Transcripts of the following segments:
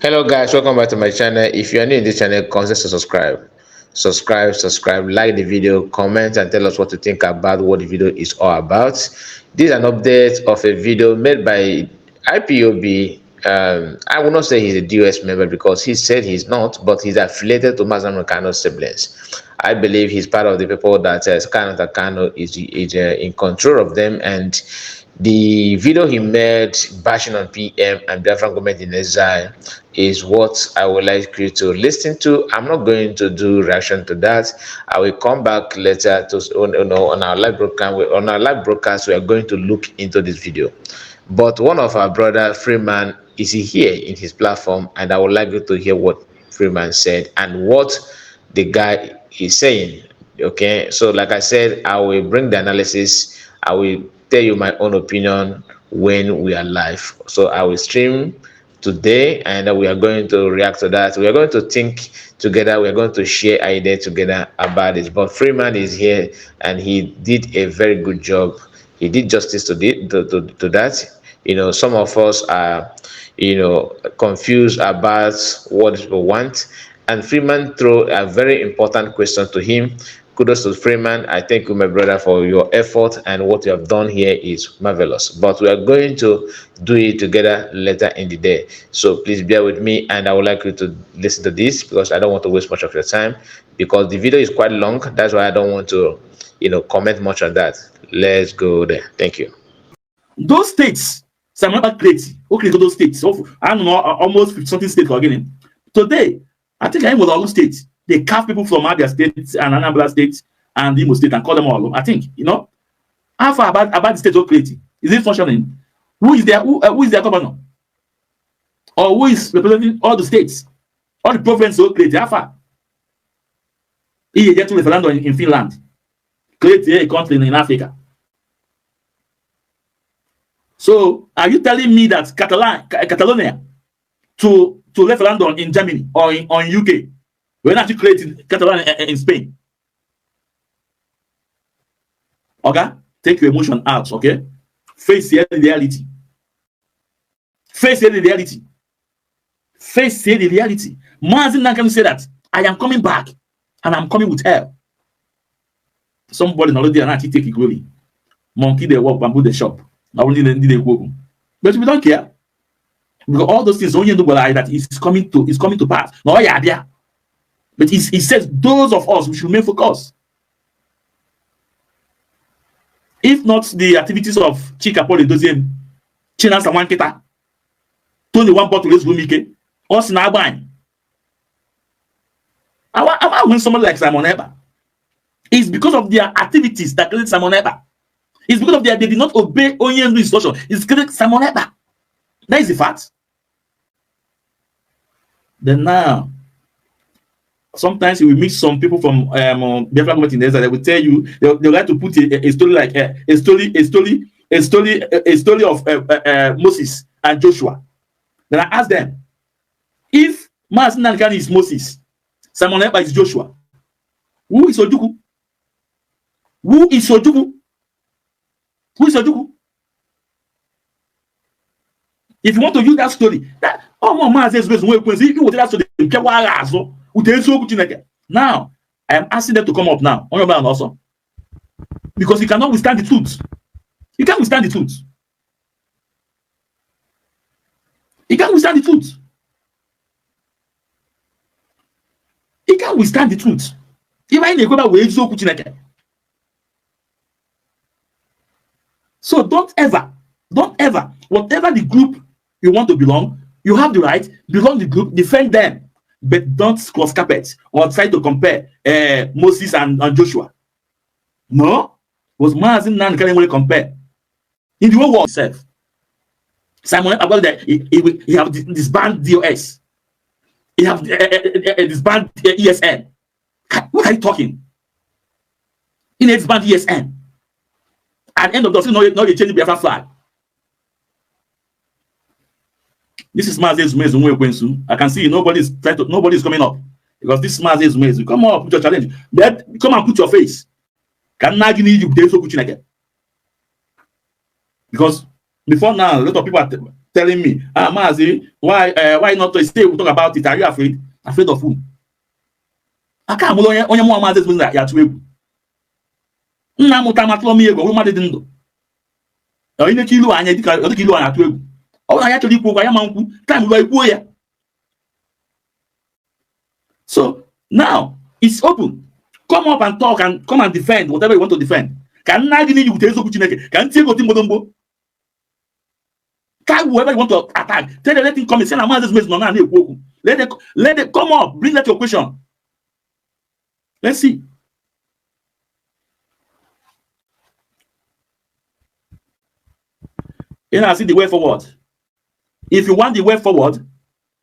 Hello guys, welcome back to my channel. If you are new in this channel, consider to subscribe. Subscribe, like the video, comment, and tell us what you think about what the video is all about. This is an update of a video made by IPOB. I will not say he's a DOS member because he said he's not, but he's affiliated to Mazi Nnamdi Kanu siblings. I believe he's part of the people that Kanu Kanu is in control of them, and the video he made bashing on PM and Biafran government in exile is what I would like you to listen to. I'm not going to do reaction to that. I will come back later to on our live broadcast. On our live broadcast, we are going to look into this video. But one of our brother Freeman is here in his platform, and I would like you to hear what Freeman said and what the guy is saying. Okay, so like I said, I will bring the analysis. I will tell you my own opinion when we are live. So I will stream today, and we are going to react to that. We are going to think together. We are going to share ideas together about this. But Freeman is here, and he did a very good job. He did justice to to that. You know, some of us are, you know, confused about what people want. And Freeman threw a very important question to him. Kudos to Freeman. I thank you, my brother, for your effort, and what you have done here is marvelous. But we are going to do it together later in the day. So please bear with me, and I would like you to listen to this because I don't want to waste much of your time, because the video is quite long. That's why I don't want to, you know, comment much on that. Let's go there. Thank you. Those states, Simon create, okay, those states, I don't know, almost 50 something states again. Today, I think I'm with all states. They carve people from Abia State and Anambra State and Imo State and call them all. I think, you know, how far about the state of creating? Is it functioning? Who is their governor? Or who is representing all the states? All the provinces of creating? How far? He get to referendum in Finland. Create a country in Africa. So are you telling me that Catalonia to referendum in Germany or in UK? We're not creating Catalan in Spain. Okay? Take your emotion out, okay? Face the reality. Face the reality. Face the reality. Mazi Nnamdi Kanu say that I am coming back and I'm coming with help. Somebody already and actually take it glory. Monkey they work, bamboo the shop. But we don't care. Because all those things only know that is coming to pass. No, yeah, yeah. But he says those of us we should remain focused. If not the activities of Chika Paul Edoziem, Chinasa Nwankita, Tony One Bottle Ezumike, us in Agbany. I want somebody like Simon Ekpa. It's because of their activities that created Simon Ekpa. It's because of their they did not obey Onyendu instruction. It's created Simon Ekpa. That is the fact. Then now, sometimes you will meet some people from Biafra government in Ezra. They will tell you they like to put a story like a story of Moses and Joshua. Then I ask them, if Mazi Nnamdi Kanu is Moses, Simon Ekpa is Joshua, who is Ojukwu? Who is Ojukwu? Who is Ojukwu? If you want to use that story, that oh Mazi Ezumeze, you will tell that story. Now, I am asking them to come up now. On your man also. Because you cannot withstand the truth. You can't withstand the truth. You can't withstand the truth. You can't withstand the truth. If I go back with So don't ever, whatever the group you want to belong, you have the right, belong the group, defend them. But don't cross carpet or try to compare Moses and Joshua. No, was Mazi Nnamdi Kanu really compare in the whole world itself. Simon about that he have disbanded DOS, he have disbanded ESN. What are you talking? He disbanded ESN. At the end of the day, no, they change the Biafra flag. This is Mazi Ezumezu Nwekwensu. I can see nobody's coming up because this Mazi Ezumezu. Come up, put your challenge. Then come and put your face. Can I need you? Because before now, a lot of people are telling me, Mazi, why not to stay? We talk about it. Are you afraid? Afraid of who? Aka amụrụ onye onye mụọ Maazị Ezumezu ya atụ egwu. Nna amụta amatụlọ m egwu, ọ bụrụ mmadụ dị ndụ. Onye na-eche ilu anya dịka ọ dịka ilu a na-atụ egwu. Ọ bụrụ na ya chọrọ ikwu okwu, ya ma nkwu, time ruo ekwuo ya. So now it's open. Come up and talk and come and defend whatever you want to defend. Ka nna gị n'iyi wute eziokwu Chineke, ka ntị ego ti mgbodomgbo. Tag whoever you want to attack. Tell them, let him come in. Say na Maazị Ezumezu nọ na na-ekwu okwu. Let them come up. Bring that your question. Let's see. You know, see the way forward. If you want the way forward,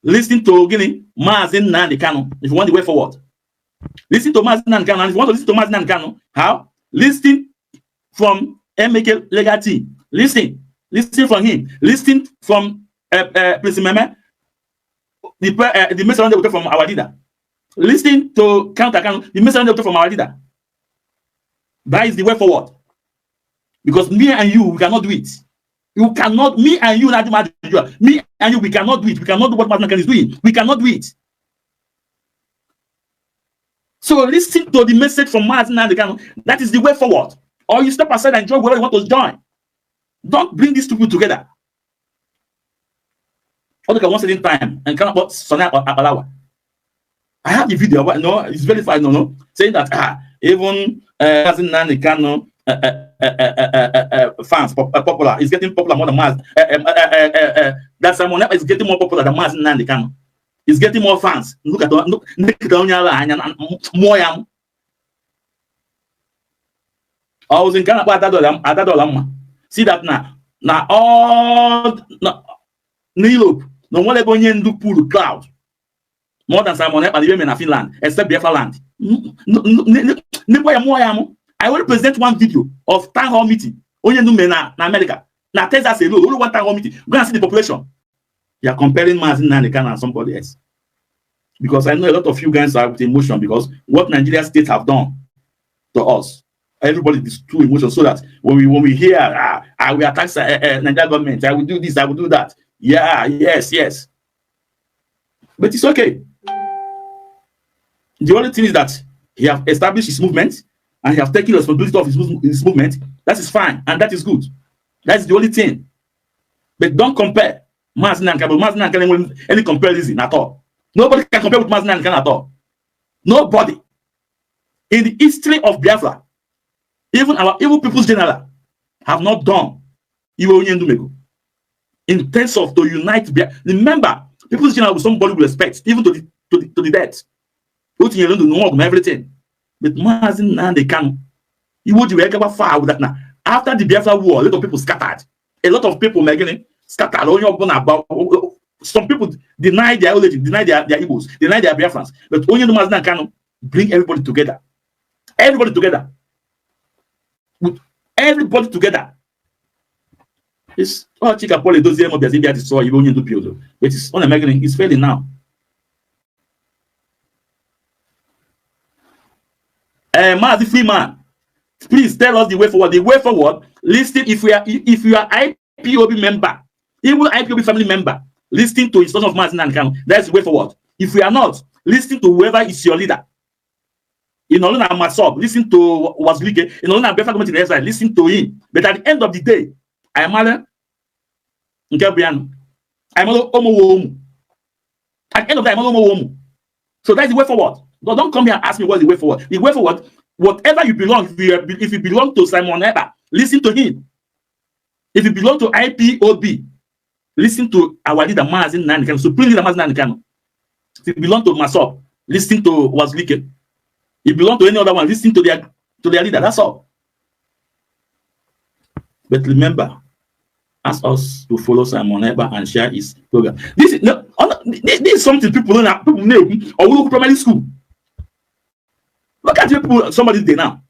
listen to gịnị Maazị Nnamdi Kanu. If you want the way forward, listen to Maazị Nnamdi Kanu. And if you want to listen to Maazị Nnamdi Kanu, how? Listen from MK Legal Team. Listen. Listen from him. Listen from Prince Meme, the message from our leader. Listen to Counter Kanu, the message from our leader. That is the way forward. Because me and you, we cannot do it. You cannot, me and you, me and you, we cannot do it. We cannot do what Maazị Nnamdi Kanu is doing. We cannot do it. So listen to the message from Maazị Nnamdi Kanu. That is the way forward. Or you step aside and join wherever you want to join. Don't bring these two people together. Look at one certain time and come up Sonny Akpalawa. I have the video, but no, it's verified, no, saying that even Maazị Nnamdi Kanu fans popular is getting popular more than Maazị. That Simon is getting more popular than Maazị Nnamdi Kanu. He's getting more fans. Look at look more yam. I was in Ghana, Adadola. See that now. Now all na Europe, no one ever ndu pull crowd more than Simon Ekpa in Finland, except Biafra land. I will present one video of town hall meeting. Onye ndu na America. Na Texas alone, only one town hall meeting. Go and see the population. You are comparing Maazị Nnamdi Kanu and somebody else. Because I know a lot of you guys are with emotion because what Nigeria state have done to us. Everybody is too emotional, so that when we hear I will attack Nigeria government, I will do this, I will do that. Yeah, yes, yes. But it's okay. The only thing is that he have established his movement and he have taken responsibility of his movement. That is fine and that is good. That's the only thing. But don't compare Maazị Nnamdi Kanu. Maazị Nnamdi Kanu any comparison at all. Nobody can compare with Maazị Nnamdi Kanu at all. Nobody. In the history of Biafra, even our evil people's general have not done Iwe Onye Ndumego in terms of to unite Biafra. Remember, people's general was somebody we respect, even to the death. Everything. But Maazị Nnamdi Kanu, Iwe ji wee gawa far with that now. After the Biafra war, a lot of people scattered. A lot of people scattered. Some people deny their origin, deny their Igbos, deny their Biafrans. But Onye Ndu Maazị Nnamdi Kanu bring everybody together. Everybody together. With everybody together. It's oh Chika Paul Edozie Mobiazibia destroy you only do build. But it's on American, it's failing now. Maazị Freeman, please tell us the way forward. The way forward, listen, if you are IPOB member, even IPOB family member, listening to instruction of Maazị Nnamdi Kanu, that's the way forward. If we are not, listen to whoever is your leader. In order to Masob, listen to Wazulike, in order to Biafra government in exile, listen to him. But at the end of the day, I am Omo. At the end of the day, I'm Omo. So that's the way forward. But don't come here and ask me what's the way forward. The way forward, whatever you belong, if you belong to Simon Ekpa, listen to him. If you belong to IPOB, listen to our leader Maazị Nnamdi Kanu, Supreme Leader Maazị Nnamdi Kanu. If you belong to Masob, listen to Wazulike. If you belong to any other one, listen to their leader. That's all. But remember, ask us to follow Simon Ekpa and share his program. This is no, this is something people don't know, people know or look primary school. Look at people somebody there now.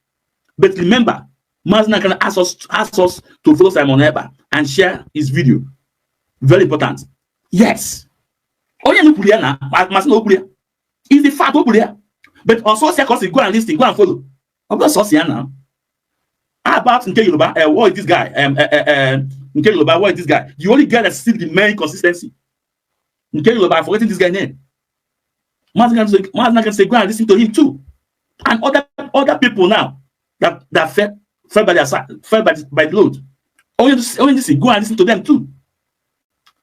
But remember, Maazị Nnamdi Kanu ask us to follow Simon Ekpa and share his video. Very important. Yes. Onye no kwuru na Maazị na okwuru ya. Is the fact okwuru ya. But also say go and listen, go and follow. Of course, now. How about nke Yoruba? What is this guy? Nke Yoruba, where is this guy? The only guy that still the main consistency. Nke Yoruba, I'm forgetting this guy's name. Mazi can say, go and listen to him too. And other people now that fell by their side, fell by the load. Only to go and listen to them too.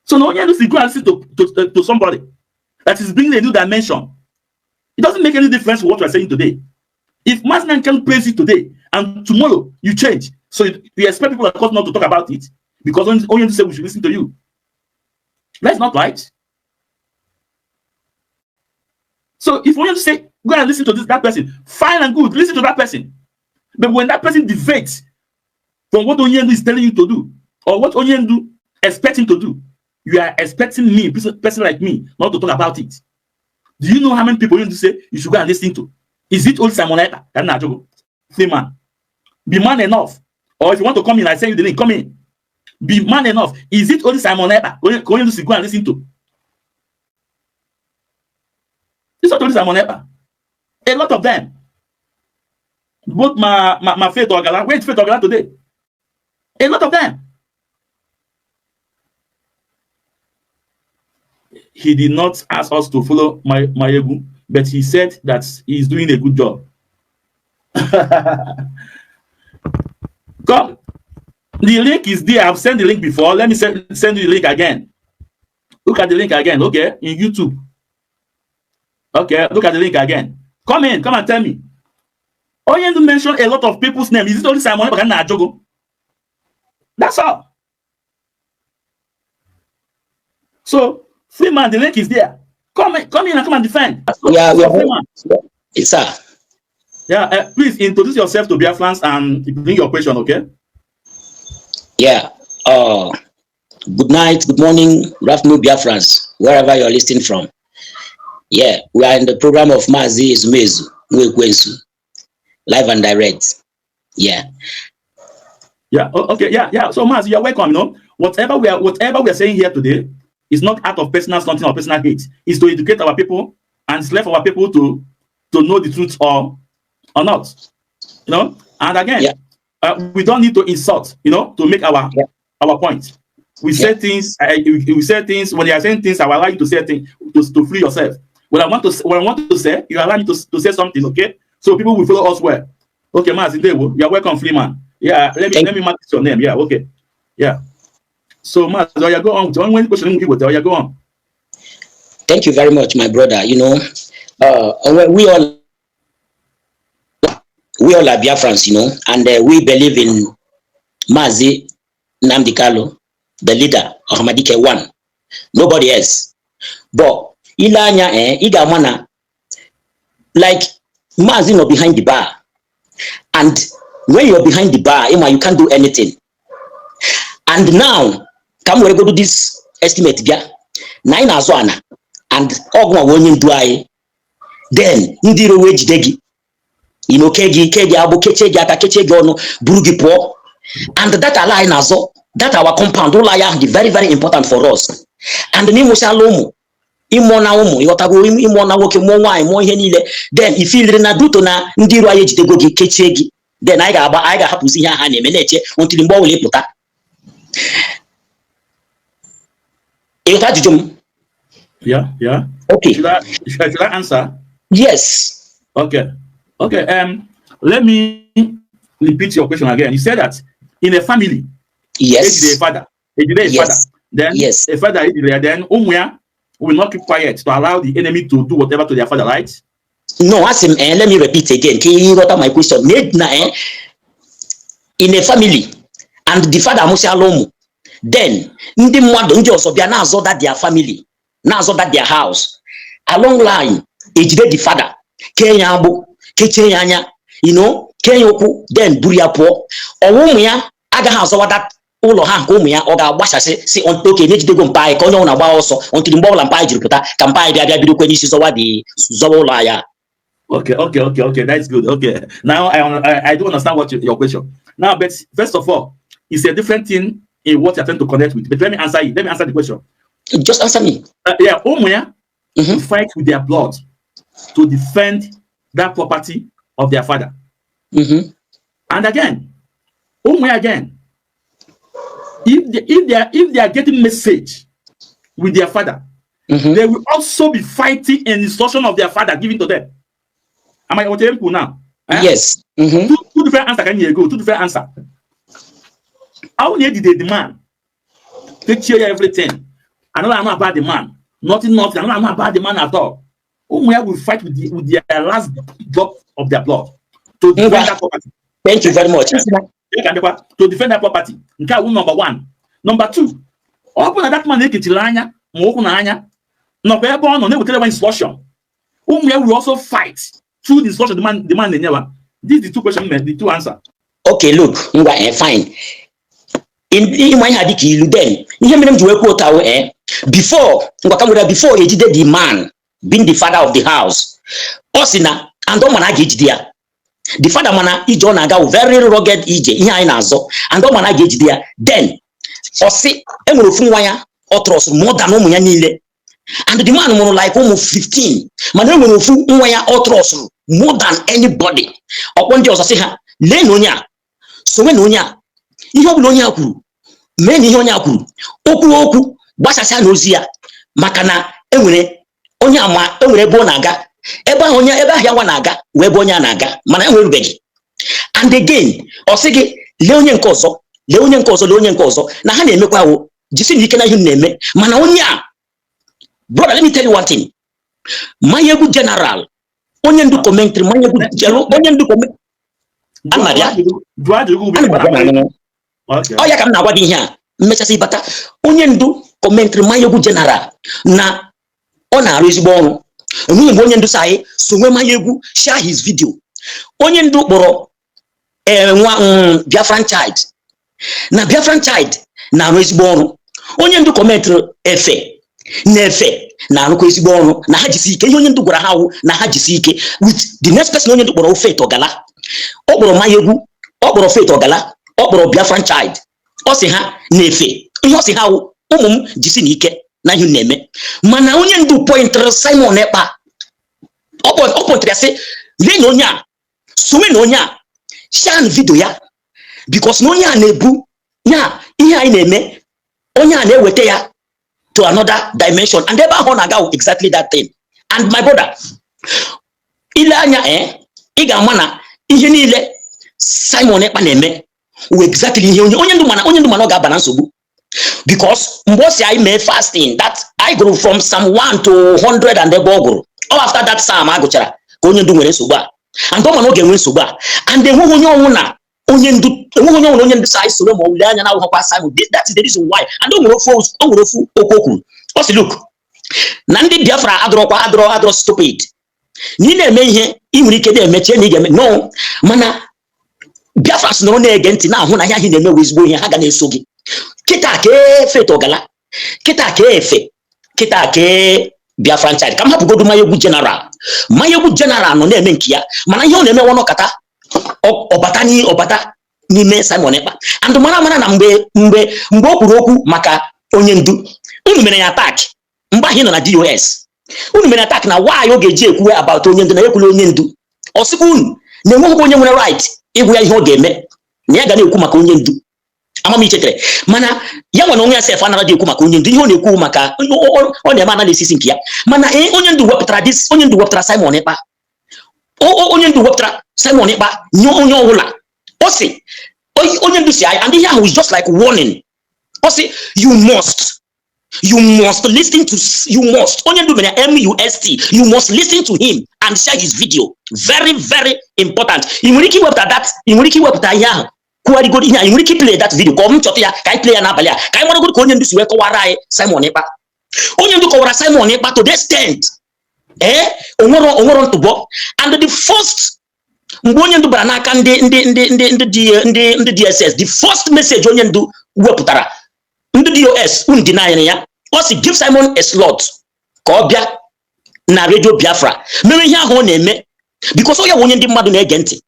So now only go and listen to somebody that is bringing a new dimension. It doesn't make any difference what we are saying today. If Mazi can praise you today and tomorrow you change, so you expect people like us not to talk about it because only to say we should listen to you. That's not right. So if we want to say, go and listen to this that person, fine and good, listen to that person. But when that person deviates from what Onyendu is telling you to do, or what Onyendu expects him to do, you are expecting me, person like me, not to talk about it. Do you know how many people you say you should go and listen to? Is it old Simon Ekpa? Freeman. Be man enough. Or if you want to come in, I send you the link. Come in. Be man enough. Is it only Simon Ekpa going to go and listen to? It's not only Simon Ekpa. A lot of them. Both my Faith Ogala. Where is Faith Ogala today? A lot of them. He did not ask us to follow Mayegu, but he said that he is doing a good job. Come. The link is there. I've sent the link before. Let me send you the link again. Look at the link again. Okay, in YouTube. Okay, look at the link again. Come in, come and tell me. Onyendu mentioned a lot of people's names. Is it only Simon Ekpa? That's all. So, Freeman, the link is there. Come in and come and defend. So, yeah, so Freeman. Yes, sir. Yeah, please introduce yourself to Biafrans and bring your question, okay? Yeah. Good night, good morning, good afternoon, Biafrans, wherever you're listening from. Yeah, we are in the program of Mazi Ezumezu Nwekwensu, live and direct. Yeah. Yeah. Okay. Yeah. Yeah. So, Mazi, you're welcome. You know, whatever we are saying here today is not out of personal something or personal hate. It's to educate our people and slave our people to know the truth or not. You know. And again, yeah. We don't need to insult, you know, to make our point. We say things. We say things when you are saying things. I will allow you to say things to free yourself. When I want to say, you allow me to say something, okay? So people will follow us well. Okay, Mazi, you are welcome, Freeman. Yeah, let me mark your name. Yeah, okay. Yeah. So, Mazi, you go on. One question, you go on. Thank you very much, my brother. You know, we all are Biafrans, you know, and we believe in Mazi Nnamdi Kanu, the leader of Ahmadike One. Nobody else. But Ilanya, Igamana, like Mazi not behind the bar. And when you're behind the bar, you can't do anything. And now, come we go do this estimate, yeah. 9 azwana and ogwa wonye ndu anyị. Then ndị iro wee jide gị. You know, kegi abu keche gi aka keche gi ọnụ buru gị pụọ. And that ala anyị na-azọ, that our compound ụlọ anyị ahụ dị very very important for us. And n'ịmụsịala ụmụ, ịmụọ na ụmụ, ịghọtago, ịmụọ na nwoke, mụọ nwaanyị, mụọ ihe niile. Then ifiliri na duto na ndị iro anyị ejidego gị kechie gị. Then anyị ga-agba, anyị ga-ahapụzi ihe ha na-eme na-eche until mgbe ọ bụla ịpụta. Ịghọta ajụjụ m? Yeah, yeah. Okay. Should I answer? Yes. Okay. Okay. Let me repeat your question again. You said that in a family, yes, a father, a yes. father, then yes, a father, then Umuya will not keep quiet to allow the enemy to do whatever to their father, right? No, ask him. Let me repeat again. Can you got my question? In a family, and the father must then ndị mmadụ ndị ọzọ bịa na-azọ that their family, na-azọ that their house. Along line, ejide the father, kee ya agbụ, kechie ya anya, you know, kee ya ụkwụ, then buru ya pụọ. Ọwụ ụmụ ya agaghị azọwa that ụlọ ha nke ụmụ ya, ọ ga-agbachasị si oke na-ejidego mpa anyị ka onye ọ na-agba ọsọ until mgbe ọbụla mpa anyị jiri pụta ka mpa anyị bịa bịa bidokwe n'isi zọwa dị zọwa ụlọ anyị. Okay, that's good. Okay, now I do understand what your question. Now, but first of all, it's a different thing in what you're trying to connect with. But let me answer you. Let me answer the question. Just answer me. Yeah, Umuya to fight with their blood to defend that property of their father. And again, Umuya again, If they are getting message with their father, they will also be fighting in instruction of their father given to them. Am I what now? Eh? Yes. Two different answer can you go? Two different answer. How near did the man take care everything? I don't know about the man. Nothing, nothing. I don't know about the man at all. Ụmụ ya will fight with their last drop of their blood to defend Ngwa. that property. Thank you very much. To defend that property. Nke a wụ number one. Number two, ọ bụ na that man ekechiri anya ma ụkwụ na anya nọkwa ebe ọ nọ na-ewetara instruction. Ụmụ ya will also fight through the instruction the man na-enyewa. This is the two question, the two answer. Okay, look, ngwa, fine. Ịma ihe a dịka ilu. Then ihe mere m ji wee kwuo otu before, ngwa, ka m were before ejide the man being the father of the house, ọ sị na and ọ ma na a ga-ejide ya. The father, mana ije ọ na-aga wụ very rugged ije, ihe anyị na-azọ, and ọ ma na a ga-ejide ya. Then ọ sị enwere ofu nwa ya ọ trust more than ụmụ ya niile, and the man mụrụ like ụmụ 15, mana enwere ofu nwa ya ọ trust more than anybody. Ọkpọ ndị ọzọ sị ha, lee na onye a, sonwe na onye a, ihe ọbụla onye a kwuru mee, na ihe onye a kwuru, okwu okwu gbasasịa na ozi ya, maka na enwere onye ama enwere ebe ọ na-aga, ebe ahụ onye ebe ahụ ya nwa na-aga wee ebe onye a na-aga, mana enwerubeghị. And again, ọ sị gị lee onye nke ọzọ, lee onye nke ọzọ, lee onye nke ọzọ, na ha na-emekwa awụ jisi na ike na ihe m na-eme. Mana onye a, brother, let me tell you one thing. Manyegwu General, onye ndu commentary Manyegwu General, onye ndu Ana m abịa. Jụọ ajụjụ gị. Ana m abịa na Okay. Ọ ya ka m na-agwa gị ihe a mmechasị ịbata. Onye ndu commentary Manyegwu General na ọ na-arụ ezigbo ọrụ. Onweghị mgbe onye ndu sị anyị sonwe Manyegwu, share his video. Onye ndu kpọrọ ee nwa Biafran Child, na Biafran Child na-arụ ezigbo ọrụ. Onye ndu commentary efe na efe na-arụkwa ezigbo ọrụ, na ha jisi ike. Ihe onye ndu gwara ha wụ na ha jisi ike. With the next person onye ndu kpọrọ, Faith Ogala. Ọ kpọrọ Manyegwu, ọ kpọrọ Faith Ogala, ọ kpọrọ Biafran Child. Ọ sị ha na-efe ihe, ọ sị ha wụ ụmụ m, jisi na ike na ihe unu na-eme. Mana onye ndu pointịrị Simon Ekpa. Ọ pointịrị ya sị, lee na onye a, sonwe na onye a, share video ya, because na onye a na-ebu ya ihe anyị na-eme, onye a na-eweta ya to another dimension, and ebe ahụ ọ na-aga wụ exactly that thing. And my brother, ile anya, ị ga-ama na ihe niile Simon Ekpa na-eme wụ exactly ihe onye ndu, mana onye ndu, mana ọ ga-aba na nsogbu, because mgbe ọ si anyị mee fasting that anyị gụrụ from Psalm 1 to 100 and ebe ọ gụrụ, ọ after that psalm a gụchara ka onye ndu nwere nsogbu a, and ọ ma na ọ ga-enwe nsogbu a. And enweghị onye ọnwụ na onye ndu, enweghị onye ọnwụ na onye ndu si anyị soro ma ọ lee anya na awụghọkwa Simon. That is the reason why. And o nwere ofu okwu o kwuru. Ọ sị, look, na ndị Biafra adọrọkwa adọrọ stupid, na ị na-eme ihe ị nwere ike na-eme, chee na ị ga-eme no, mana Biafra si nọrọ na-ege ntị, na-ahụ na ihe ahụ na-eme wụ ezigbo ihe, ha ga na-eso gị. Kịta ka efe Ogala, kịta ka efe, kịta ka Biafran Child. Ka m hapụgodu Manyegwu General. Manyegwu General nọ na-eme nke ya, mana ihe ọ na-eme nọkata ọbata ọbata n'ime Simon Ekpa. And mara mara na mgbe o kwuru okwu maka onye ndu, unu mere ya attack. Mgbe ahụ ị nọ na DOS, unu mere attack na why ọ ga-eji ekwuwe about onye ndu, na ekwula onye ndu. Ọ sịkwa unu na enweghị onye nwere right ịgwa ya ihe ọ ga-eme, na ya ga na-ekwu maka onye ndu. Amam ichetere, mana ya nwere onwe ya sef anara dị ekwu maka onye ndu. Ihe ọ na-ekwu maka ọ na-eme analysis nke ya. Mana onye ndu wepụtara this, onye ndu wepụtara Simon Ekpa. Onye ndu wepụtara Simon Ekpa nye onye ọbụla. Ọ sị onye ndu si anyị, and ihe ahụ is just like warning. Ọ sị you must listen to, you must, onye ndu mere must, you must listen to him and share his video. Very, very important. Ị nwere ike iwepụta that, ị nwere ike iwepụta ihe ahụ, kwugharịgoro ihe a. Ị nwere ike play that video ka ọ m chọta ya, ka anyị play ya n'abalị a, ka anyị maragoro ka onye ndu si wee kọwara anyị Simon Ekpa. Onye ndu kọwara Simon Ekpa to the extent onwero ntụbọ. And the first mgbe onye ndu bara n'aka ndị DSS, the first message onye ndu wepụtara, ndị DOS unu deny ya. Ọ sị give Simon a slot ka ọ bịa na Radio Biafra mere ihe ahụ ọ na-eme, because ọ ya bụ onye ndị mmadụ na-ege ntị.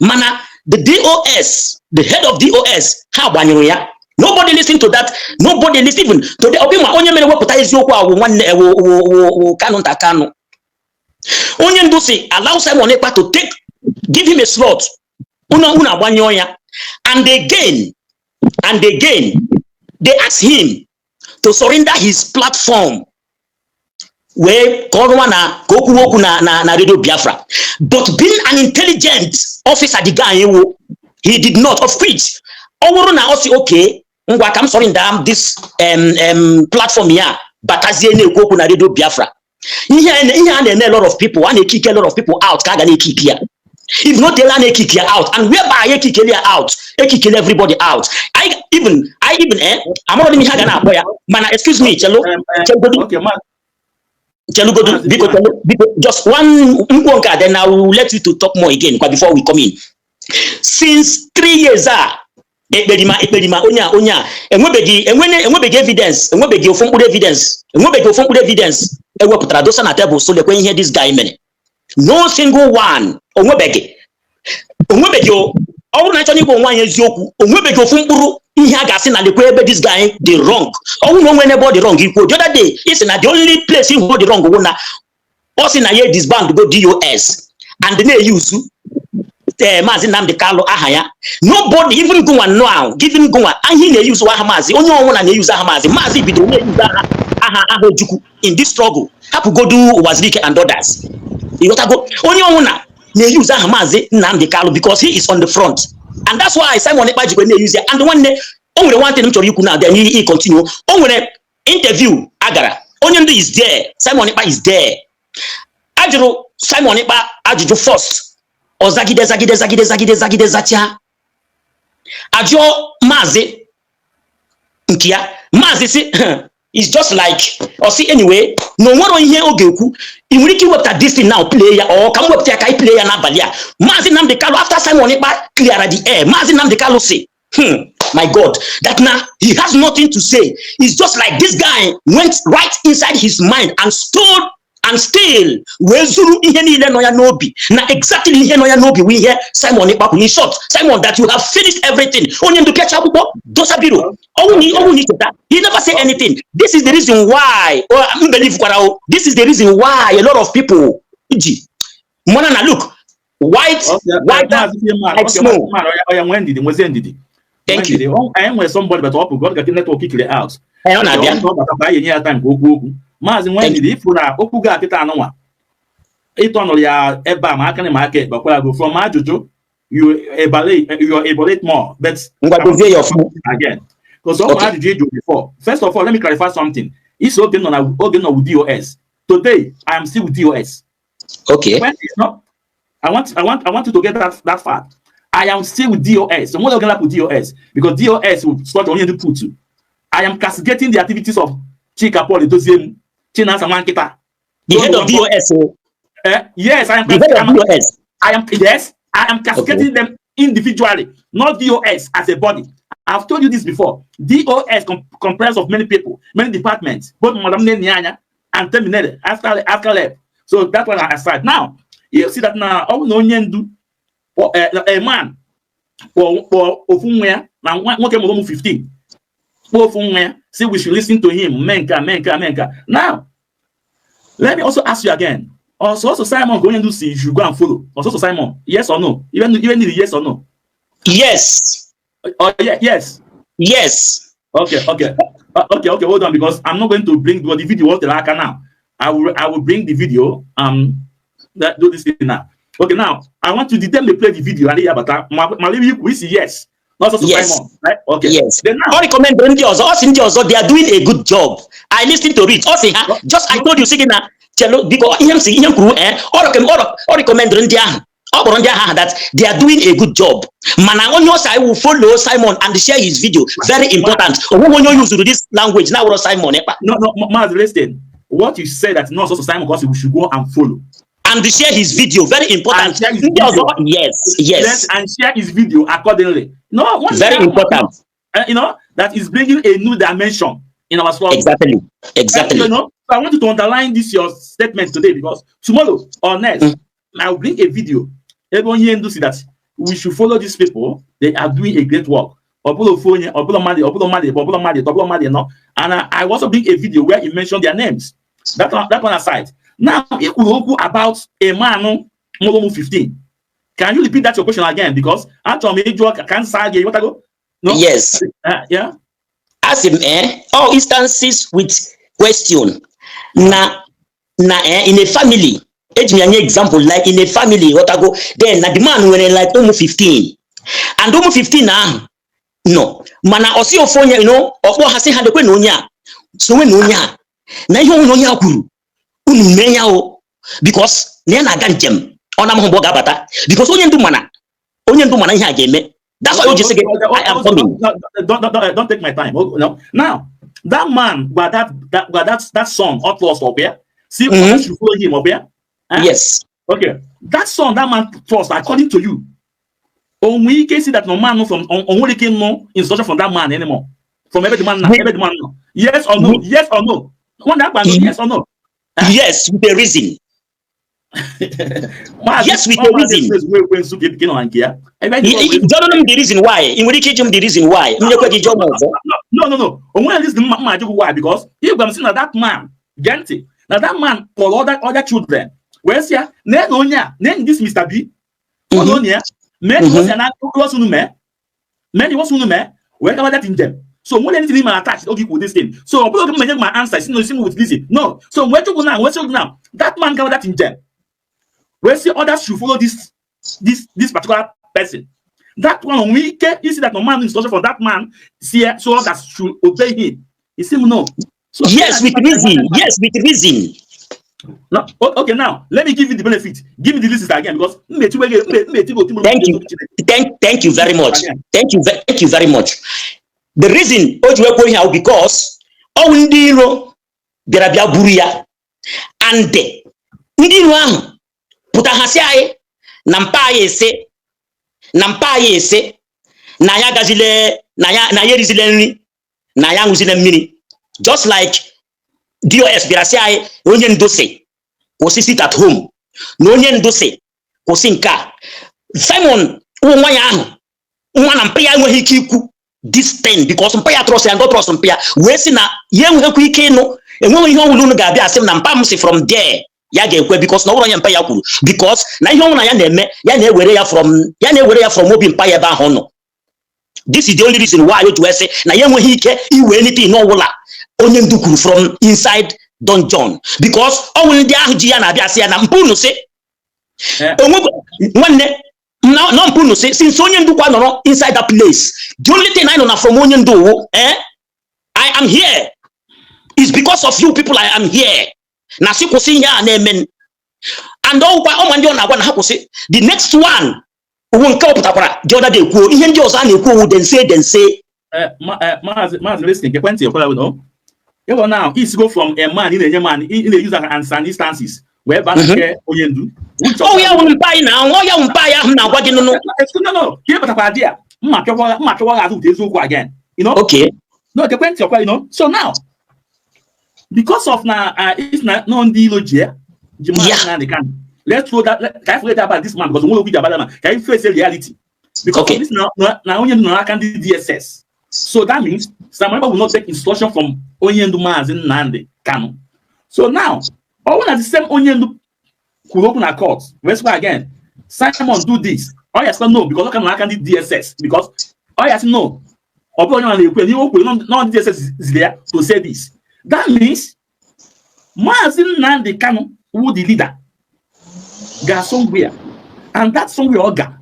Mana the DOS, the head of DOS, ha gbanyụrụ ya. Nobody listen to that, nobody listen even to the obi. Ma onye mere wepụta eziokwu a wụ nwanne wụ Kanu nta Kanu. Onye ndu si allow Simon Ekpa to take, give him a slot, unu agbanyụọ ya. And again, and again, They asked him to surrender his platform wee ka ọ rụwa na ka o kwuwe okwu na Radio Biafra. But being an intelligent officer the guy wo, he did not. Of which ọ bụrụ na ọ sị, "Okay, ngwa, ka m surrender this platform ya," batazie na-ekwu okwu na Radio Biafra, ihe a na-eme a lot of people, a na-ekick a lot of people out, ka a ga na-ekick ya. If not, a na-ekick ya out, and whereby ekikele ya out, ekikele everybody out. I even amarọ m ihe a ga na-akpọ ya, mana excuse me, chelo. Chelugodu. Okay, ma Chelugodu. Maazị Biko. Piman. Chelu, biko, just one nkwo nke a, then I will let you to talk more again kwa before we come in. Since 3 years a ekperima onye a enwebeghị evidence, enwebeghị ofu mkpụrụ evidence, enwebeghị ofu mkpụrụ evidence ewepụtara dosa na tebụl, so lekwe ihe this guy mere. No single one. Onwebeghị o. Ọ bụrụ na achọrọ ikwu onwe anyị eziokwu, onwebeghị ofu mkpụrụ ihe a ga-asị na lekwe ebe this guy dị wrong. Ọ bụrụ na o nwere ebe ọ dị wrong, ikwu the other day ị sị na the only place ihu ọ dị wrong wụ na ọ sị na ya disband go DOS and na-eyuzu Maazị Nnamdi Kanu aha ya. Nobody, even gụnwa now, given gụnwa ihe ị na-eyuzu aha maazị, onye ọnwụna na-eyuzu aha maazị. Maazị bidoro na-eyuzu aha Ojukwu in this struggle, hapụgodu Uwazuruike and others. Ịghọtago? Onye ọnwụna na-eyuzu aha Maazị Nnamdi Kanu because he is on the front, and that's why Simon Ekpa jikwa na-eyuzu ya. And nwanne, o nwere one thing m chọrọ ikwu na then he continue. O nwere interview a gara, onye ndu is there, Simon Ekpa is there. Ajụrụ Simon Ekpa ajụjụ first, ọ zagide, zagide, zagide, zagide, zagide, zachaa. Ajụọ maazị nke ya, maazị si it's just like ọ sị anyway na o nwero ihe ọ ga-ekwu. Ị nwere ike iwepụta this thing now, play ya, ọ ka m wepụta ya ka anyị play ya n'abalị a. Maazị Nnamdi Kanu, after Simon Ekpa clear the air, Maazị Nnamdi Kanu say, my God, that now he has nothing to say. It's just like this guy went right inside his mind and stole and still wee zuru ihe niile nọ ya n'obi, na exactly ihe nọ ya n'obi wụ ihe Simon Ekpa kwuru. In short, Simon, that you have finished everything. Onye ndu pịacha akwụkwọ dosa biro. Ọnwụ na icheta, he never say anything. This is the reason why, oh, m believe kwara o, this is the reason why a lot of people ji mana na look white, white Maazị Piman, like okay, snow. Maazị Piman, oya nwee ndidi, nwezie ndidi. Thank Nwee ndidi. Anyị nwere somebody, but ọ pụgo, ọ ga network kikiri out. Ee, ọ na-abịa. Ọ batakwa, anyị enye ya time ka o kwuo okwu. Maazị, nwee Thank ndidi. Ịfụ na okwu ga akịta anụnwa ịtọnụrụ ya ebe a, ma aka na ma aka ekpe kwara go from ajụjụ, you evaluate more, but Ngwa, dozie ya ọfụma. Again, because ọ Okay. ajụjụ ịjụ before. First of all, let me clarify something. Isi oge m nọ na oge m nọ with DOS, today I am still with DOS. When it's not, I want you to get that fact. I am still with DOS. So I'm not gonna with DOS because DOS will start only the put to. I am castigating the activities of Chika Paul Edoziem, Chinasa Nwankita. The head of DOS o. Yes, I am. The head of DOS. I am, yes, I am castigating them individually, not DOS as a body. I've told you this before. DOS comprises of many people, many departments, both Madam Nyanya and Terminal after left. So that one aside. Now, you see that now, oh no, nyendu, or a man for ofu nwa ya na nwoke mụrụ ụmụ 15, kpọọ ofu nwa ya, say we should listen to him, menka menka menka. Now, let me also ask you again. Also Simon ka onye ndu si you should go and follow. Also Simon, yes or no? Even the yes or no? Yes. Oh yeah, yes. Yes. Okay. Hold on, because I'm not going to bring the video what aka now. I will bring the video. Let do this thing now. Okay, now I want to them to play the video and yeah, but my we see yes. Not also Yes. Simon, right? Okay. Yes. Then now Ọ recommend ndị ọzọ, ọ sị ndị ọzọ they are doing a good job. I listen to it. Ọ sị ha, just I told you, sị gị na chelo, biko, ihe m si, ihe m kwuru, ọ recommend ndị ahụ, ọ kpọrọ ndị ahụ aha that they are doing a good job, mana onye ọsọ I will follow Simon and share his video, very important. Onweghị onye o usuru this language na wụrụ Simon Ekpa. No, Maazị, listen. What you said that not also Simon because we should go and follow and share his video, very important. And share his Ndị ọzọ video. Yes. And share his video accordingly. No, one Very important. That is bringing a new dimension in our struggle. So I want you to underline this your statement today, because tomorrow or next, I will bring a video. Everyone here do see that we should follow these people. They are doing a great work. Ọbụla ofu onye, ọbụla mmadụ, ọbụla mmadụ, ọbụla mmadụ, ọbụla mmadụ nọ. And I also bring a video where he mentioned their names. That one aside. Now, ikwuru okwu about a man mụrụ ụmụ 15. Can you repeat that your question again? Because achọrọ m ịjụ ka m saa gị, ịghọtago? No? Yes. Yeah? Asị m all instances with question na in a family, eji m ya nye example, like in a family, ghọtago? Then na the man nwere like ụmụ 15, and ụmụ 15 ahụ nọ, mana ọ sị ofu onye, ọkpọ ha, sị ha dekwe na onye a sonwe na onye a na ihe onye a kwuru, unu mee ya o, because na ya na-aga njem, ọ na-amahụ mgbe ọ ga-abata, because onye ndu mana ihe a ga-eme. That's why o ji sị gị, "I am coming." Don't take my time. Oh, no. Now, that man got that son up trust up here. See, should follow him up here. Eh? Yes. Okay. That son, that man trust, according to you. On we can see that no man no from on we can no instruction from that man anymore. From every man now, every man now. Yes or no? Yes or no? One that man, yes or no? Eh? Yes, with a reason. Yes, with a reason. Jụọnụ m the reason why. Ị nwere ike ịjụ m the reason why. M nyekwe gị, jụọ m ọzọ. No. Onwe reason mma ajụ why, because if I'm saying na that man, gee ntị, na that man kpọrọ other children wee sị ya nee na onye a, nee this Mr. B, follow ya, mee ka o si na osi unu mee, mee na iwosi unu mee wee gawa that njem. So nwere anything ma attach oge ikwu this thing. So ọ bụrụ oge m menye my answer si no si m with this. No. So wee chukwu na wee sị now that man gawa that njem wee sị others should follow this particular person. That one onwe ike isi that no man instruction for that man see, so others should obey him. You see no. So Yes, with reason. Yes, with reason. No, okay, now let me give you the benefit. Give me the list again, because Thank you. Thank you very much. Thank you very much. The reason o ji wee kwuo ihe ahụ, because ọwụ ndị iro bịara bịa buru ya, and ndị iro ahụ pụta ha sị anyị na mpa anyị ese, na mpa anyị ese na ya agazile, na ya erizile nri, na ya aṅụzile mmiri, just like DOS bịara sị anyị onye ndu sị kwụsị sit at home, na onye ndu sị kwụsị nke a. Simon wụ nwa ya ahụ, nwa na mpa ya enweghị ike ikwu this thing, because mpa ya trust ya, ndị trust mpa ya, wee sị na ya enweghịkwa ike ịnụ, enweghị ihe ọbụla unu ga-abịa asị m na mpa m si from there ya ga-ekwe, because na ọ bụrụ onye mpa ya kwuru, because na ihe ọbụla ya na-eme, ya na-ewere ya from obi mpa ya ebe ahụ nọ. This is the only reason why o ji wee sị na ya enweghị ike iwe anything ọbụla onye ndu kwuru from inside dungeon, because ọnwụ ndị ahụ ji ya na-abịa sị ya na mpa unu sị onwe nwanne na mpa unu sị, since onye ndu kwa nọrọ inside that place, the only thing I know na from onye ndu wụ, "I am here is because of you people. I am here." Na sị kwụsị ihe a na-eme, and ọgwụkwa ọma ndị ọ na-agwa na ha kwụsị. The next one owu nke ọ pụtakwara the other day kwuo ihe ndị ọzọ a na-ekwu owu dense dense. Maazị, listen, ekwentị ekwela no. Ịghọ now is go from a man ị na-enye man ị na-use as an instances wee baa na nke onye ndu. Ọ ya wụ mpa anyị na ọ ya wụ mpa anyị ahụ na-agwa gị nụnụ. No, ka ị batakwara di ya, mma pịakwa azụ ụtọ eziokwu again. You know? Okay. No, ekwentị ọkwa, you know. So now, because of na it's na no ndị ilo ji ya ji Maazị Nnamdi Kanu. Let's throw that let, can I forget about this man, because onwe okwu ji about that man. Can you face the reality? Because of this na onye ndu nọ n'aka ndị DSS. So that means Simon Ekpa will not take instruction from onye ndu Maazị Nnamdi Kanu. So now, ọ bụrụ na the same onye ndu kwuru okwu na court, wee sịkwa again, "Simon, do this." Ọ ya sị no, because ọ ka nọ n'aka ndị DSS, because ọ ya sị no. Ọ bụrụ onye ọ na-ekwu ihe o kwuru nọ ndị DSS ziri ya to say this. That means Maazị Nnamdi Kanu wụ the leader ga somewhere, and that somewhere ọ ga,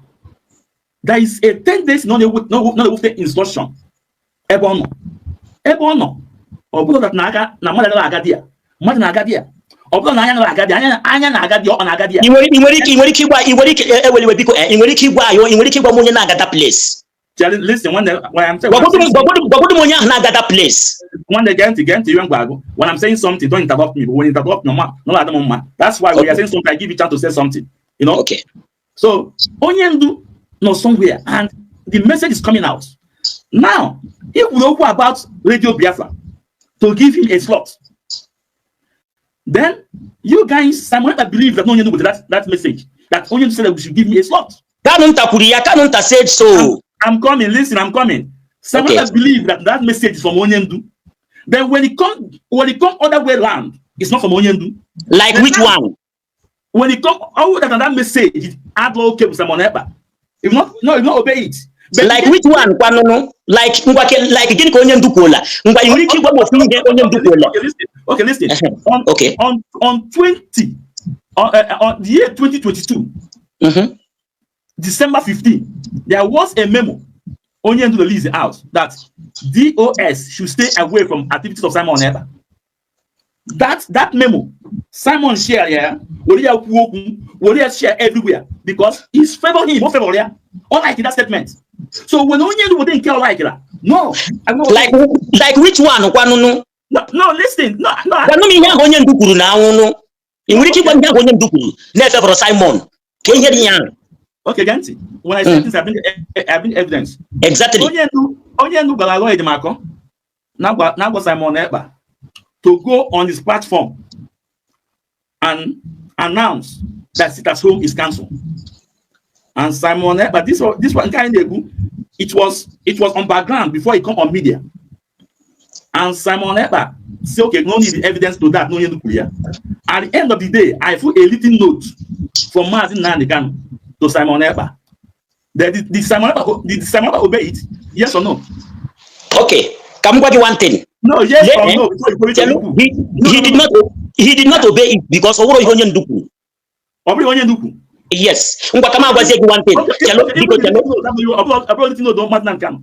there is a 10 days no na-ewute instruction ebe ọ nọ, ebe ọ nọ. Ọ bụrụ that na aka na mmadụ anaghị aga di ya, mmadụ na-aga di ya, ọ bụrụ na anya anaghị aga di ya, anya na-aga di ya, ọ na-aga di ya. Ị nwere ike ịgwa, ị nwere ike eweli iwe biko, ị nwere ike ịgwa anyị, ị nwere ike ịgwa m onye na-aga that place? Charlie, listen, nwanne, when I'm saying Gwagodu m onye ahụ na-aga that place. Nwanne, gee ntị, gee ntị ihe m gwa agụ. When I'm saying something, don't interrupt me. But when you interrupt me, no adị m mma. That's why when you're saying something, I give you chance to say something. Okay. So onye ndu nọ somewhere and the message is coming out. Now, if we okwu about Radio Biafra to give him a slot, then you guys, Simon Ekpa believe that onye ndu with that message, that onye ndu said that we should give me a slot. Kanu nta kwuru ya. Kanu nta said so. I'm coming, listen, I'm coming. Simon Ekpa believe that that message is from Onyendu. Then when it come other way round, it's not from Onyendu. Like Then which now, one? When it come, all that message, it add okay with Simon Ekpa. If not, no, if not obey it. But Like which one kwanụnụ? Like ngwa like gịnị ka onye ndu kwuola? Ngwa, ị nwere ike ịgwa m ofu ihe onye ndu kwuola? Okay, listen. Okay, listen. On on 20 on the year 2022, December 15, there was a memo Onyendu released out that DOS should stay away from activities of Simon Ekpa. That memo, Simon share, yeah, were ya kwuo okwu, were ya share everywhere because it's favor him, no favor ya. Unlike that statement. So when Onyendu would think like that, no, I'm not. Like which one kwanụnụ? No, listen, no. Gwanụ m ihe ahụ onye ndu kwuru na anwụnụ. Ị nwere ike ịgwa m ihe ahụ onye ndu kwuru na-efevorọ Simon? Ka ihe dị ya ahụ. Okay, gee ntị. When I say things, I bring evidence. Exactly. Onye ndu gwara Aloy Ejimakor na-agwa Simon Ekpa to go on his platform and announce that sit at home is cancelled. And Simon Ekpa, this one kind of, it was on background before he come on media. And Simon Ekpa say, "Okay, no need the evidence to that, no need to clear." At the end of the day, I put a little note from Mazi Nnamdi Kanu to Simon Ekpa. Did Simon Ekpa obey it? Yes or no? Okay, ka m gwa gị one thing. No, yes Lee, or eh, no before you go to Chelu, the he, No, he no, did no. not he did not obey it because ọ bụrụ ihe onye ndu kwuru. Ọ bụrụ onye ndu kwuru. Yes. Ngwa, ka m agwazie gị one thing. Okay, Chelu, okay, biko even chelu. the note, ọ bụrụ little note Mazi Nnamdi Kanu.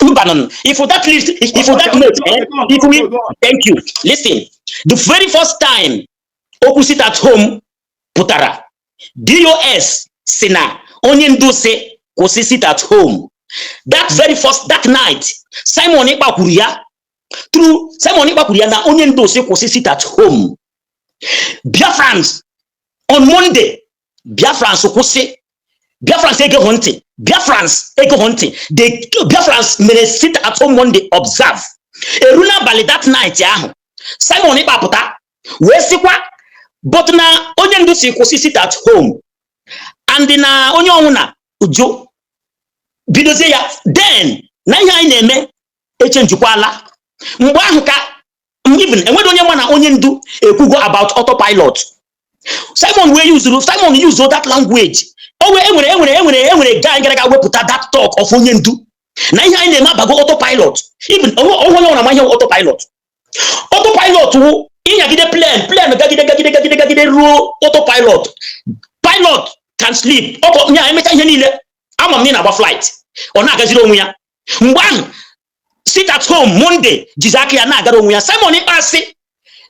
Mba, no. If that list, if that Okay, note, okay, eh, go on, if go on, we, go on. Thank you. Listen, the very first time okwu sit at home pụtara, DOS si na onye ndu si kwụsị sit at home. That very first, that night, Simon Ekpa kwuru ya, through Simon Ekpa kwuru ya na onye ndu si kwụsị sit at home. Biafrans, on Monday, Biafrans kwụsị. Biafrans egeghị ntị. Biafrans egeghị ntị. The Biafrans mere sit at home Monday observe. Eru n'abalị that night ahụ, Simon Ekpa pụta wee sịkwa but na onye ndu si kwụsị sit at home and na onye ọnwụ na uju bidozie ya, then na ihe anyị na-eme echenjikwala. Mgbe ahụ ka even enweghị onye ma na onye ndu ekwugo about autopilot. Simon wee yuzuru, Simon use that language. O wee enwere guy gara aga wepụta that talk of onye ndu na ihe anyị na-eme abago autopilot. Even onwe onye ọbụla ma ihe wụ autopilot. Autopilot wụ ịnyagide plane, plane gagide gagide gagide gagide ruo autopilot, pilot can sleep. Ọkọ nya emecha ihe niile. Ama m na ị na-agba flight, ọ na-agaziri onwe ya. Mgbe ahụ sit at home Monday jizi aka ya na-agara onwe ya. Simon Ekpa sị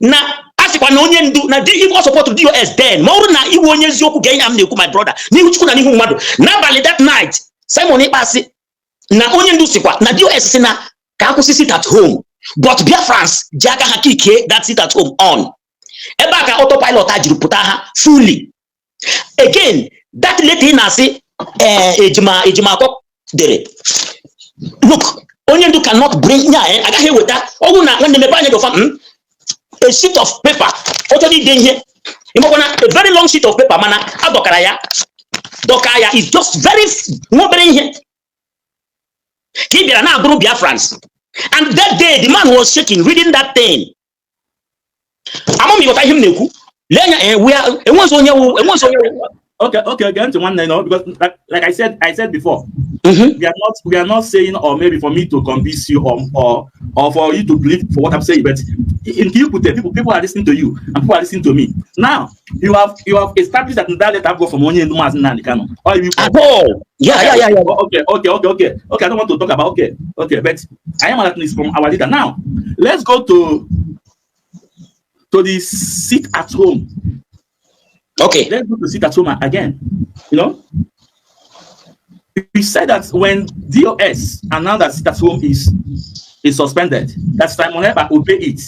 na a sịkwa na onye ndu na di ọ support DOS then. Ma ọ bụrụ na iwe onye eziokwu ga ihe m na-ekwu, my brother, n'ihu Chukwu na n'ihu mmadụ, n'abalị that night, Simon Ekpa sị na onye ndu sịkwa na DOS sị na ka akwụsị sit at home, but Biafrans ji aka ha kikie that sit at home on. Ebe a ka autopilot a jiri pụta ha fully. Again, that letter ị na-asị ejima Ejimakor dere, look, onye ndu cannot bring ya, agaghị eweta ọgwụ na nwanne mepe anya gị ọfa a sheet of paper. Ọ chọrọ ide ihe, ịmakwana a very long sheet of paper, mana adọkara ya, dọka ya, is just very nwa obere ihe ka ị bịara na-agụrụ Biafrans. And that day the man was shaking reading that thing. Ama m ịghọta ihe m na-ekwu. Lee anya, enwezi onye wụ, enwezi onye wụ. Okay, get into one no, because like I said before, we are not saying, or maybe for me to convince you or for you to believe for what I'm saying, but in Kiyukute, people are listening to you and people are listening to me. Now you have established that that letter go from Onye Ndu Mazi Nnamdi Kanu. Or you At all. Yeah. Okay. I don't want to talk about, okay, but I am at least from our leader. Now, let's go to the sit at home. Let's go to sit at home again. We said that when DOS announced that sit at home is suspended, that Simon Ekpa obey it.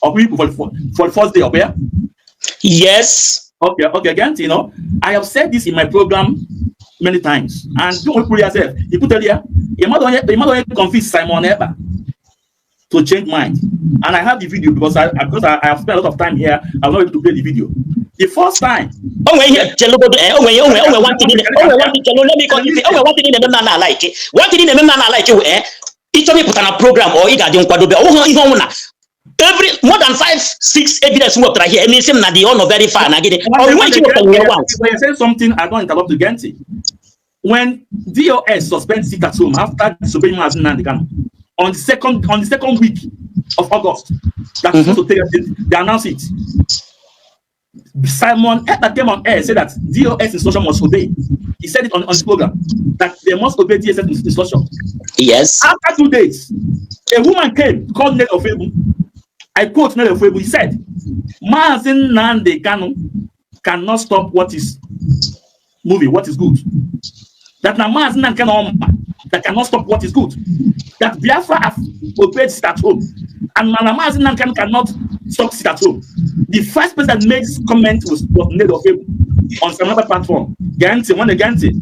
Or people for the first day, okay? Yes. Okay, again, I have said this in my program many times. And don't put yourself. You put it here, you might convince Simon Ekpa to change mind. And I have the video because I have spent a lot of time here. I'm not able to play the video. The first time, O nwere ihe, chelugodo, o nwere one thing, o nwere one thing, chelu, let me cut you. O nwere one thing na-eme m na like. One thing na-eme m na like wụ ịchọrọ ịpụta na program or ị ga-adị nkwadobe. Ọ bụghị ihe ọnwụ na every more than five six evidence m wepụtara here, emesi m na the honor very far na gịnị ọ nweghị ike iwepụta nwere once. When you say something, I don't interrupt you, Genti. When DOS suspended sit at home after disobeying Mazi Nnamdi Kanu, on the second week of August, that supposed to take it, they announced it. Simon Ekpa came on air and said that DOS instruction must obey. He said it on the program that they must obey DSS instruction. Yes. After 2 days, a woman came called Ned Ofebu. I quote Ned Ofebu. He said, "Mazi Nnamdi Kanu cannot stop what is moving, what is good. That now Mazi Nnamdi Kanu that cannot stop what is good. That Biafra have obeyed sit at home. And Mazi Nnamdi Kanu cannot stop sit at home." The first person that made this comment was Ned Ofebu on some other platform. Guarantee, one guarantee.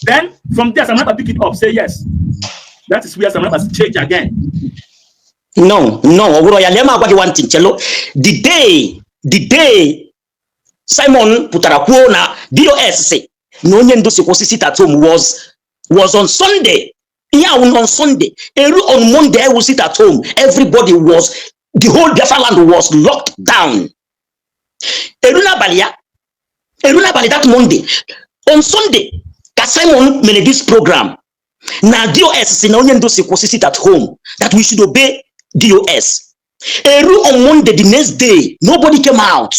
Then from there, Simon pick it up, say yes. That is where Simon change again. No, ọ bụrụ ya, lee m agwa gị one thing, chelo. The day Simon pụtara kwuo na DOS si na onye ndu si kwụsị sit at home was on Sunday. Ihe awụ on Sunday. Eru on Monday ewu sit at home. Everybody was, the whole Biafra land was locked down. Eru n'abalị ya, eru n'abalị that Monday, on Sunday ka Simon mere this program na DOS si na onye ndu si kwụsị sit at home, that we should obey DOS. Eru on Monday, the next day, nobody came out.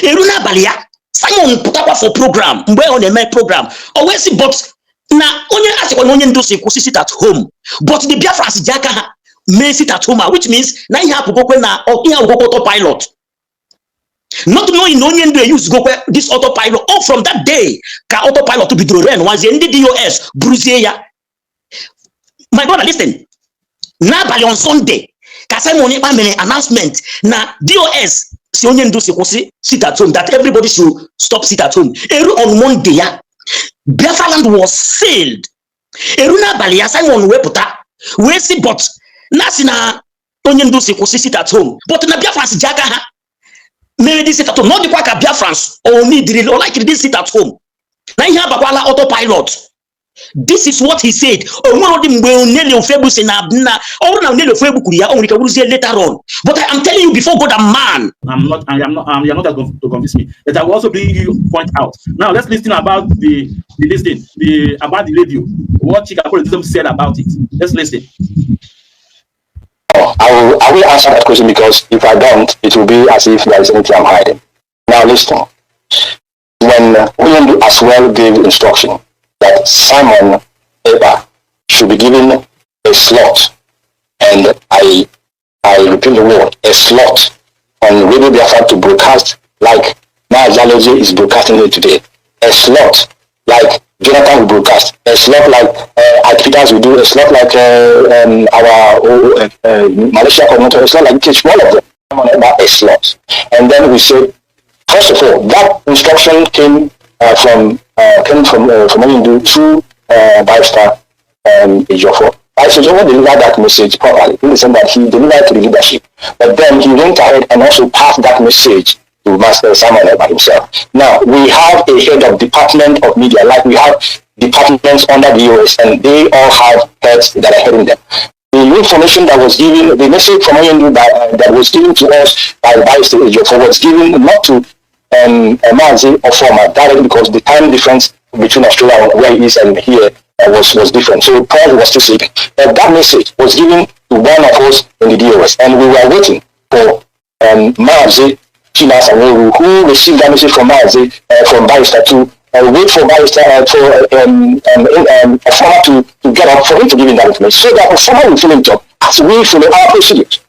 Eru n'abalị ya, Simon pụtakwa for program. Mgbe ọ na-eme program, o wee sị, but na onye asịkwa na onye ndu si kwụsị sit at home, but the Biafrans ji aka ha mee sit at home a, which means na ihe apụgokwe na ihe agwụgwọ autopilot, not knowing na onye ndu eyuzugokwe this autopilot. All from that day ka autopilot bidoro ren nwazie ndị DOS buruzie ya. My brother, listen. N'abalị on Sunday ka Simon Ekpa mere announcement na DOS si onye ndu si kwụsị sit at home, that everybody should stop sit at home. Eru on Monday ya, Biafra land was sealed. Eru n'abalị ya, Simon wee pụta wee sị, but na si na onye ndu si kwụsị sit at home, but na Biafrans ji aka ha mere this sit at home, na ọ dịkwa ka Biafrans o nidiri o like this sit at home, na ihe abakwala autopilot. This is what he said. O nwere ụdị mgbe Nelly Ofegbu si na ọ bụrụ na Nelly Ofegbu kwuru ya, o nwere ike wụrụzie later on, but I am telling you before God and man. I'm not, I am not, you're not going to convince me. But I will also bring you point out. Now let's listen about the listening, the about the radio. What Chika Politicism said about it. Let's listen. I will answer that question because if I don't, it will be as if there is anything I'm hiding. Now listen. When William as well gave instruction that Simon Ekpa should be given a slot, and I repeat the word, a slot on Radio Biafra to broadcast like Mazi is broadcasting it today. A slot like Jonathan will broadcast, a slot like Ike Peters will do, a slot like our Malaysia coordinator, a slot like each one of them, a slot. And then we said, first of all, that instruction came from Onyendu through Barrister Ejiofor. Barrister Ejiofor delivered that message properly, in the sense that he delivered to the leadership. But then he went ahead and also passed that message to Master Simon by himself. Now, we have a head of department of media, like we have departments under the US, and they all have heads that are heading them. The information that was given, the message from Onyendu that was given to us by Barrister Ejiofor was given not to Mazi Ofoma directly because the time difference between Australia where he is and here was different. So Paul was still sleeping. But that message was given to one of us in the DOS, and we were waiting for Mazi Chinasa Nworu, who received that message from Mazi, from Barrister to wait for Barrister, for Ofoma to get up for him to give him that information, so that Ofoma will fill it up as we follow our procedures.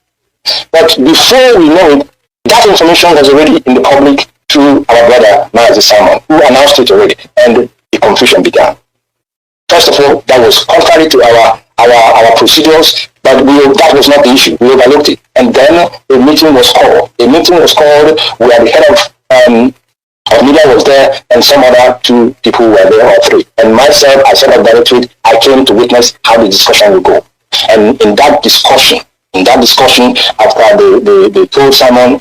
But before we know it, that information was already in the public through our brother Mazi Simon, who announced it already, and the confusion began. First of all, that was contrary to our procedures, but that was not the issue. We overlooked it. And then a meeting was called. A meeting was called where the head of media was there and some other two people were there, or three. And myself, as head of directorate, I came to witness how the discussion would go. And in that discussion, after they told Simon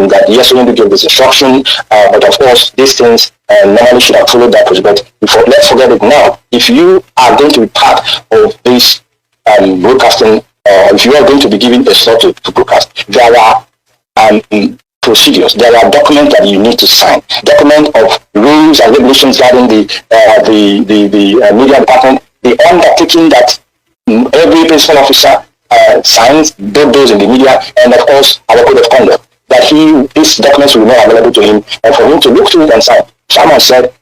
that yes, we need to give this instruction, but of course, these things normally should have followed that process. But before, let's forget it now. If you are going to be part of this broadcasting, if you are going to be given a slot to broadcast, there are procedures. There are documents that you need to sign. Document of rules and regulations guiding the media department. The undertaking that every principal officer signs, both those in the media and of course our code of conduct. That these documents will not available to him and for him to look through it and sign. Simon said,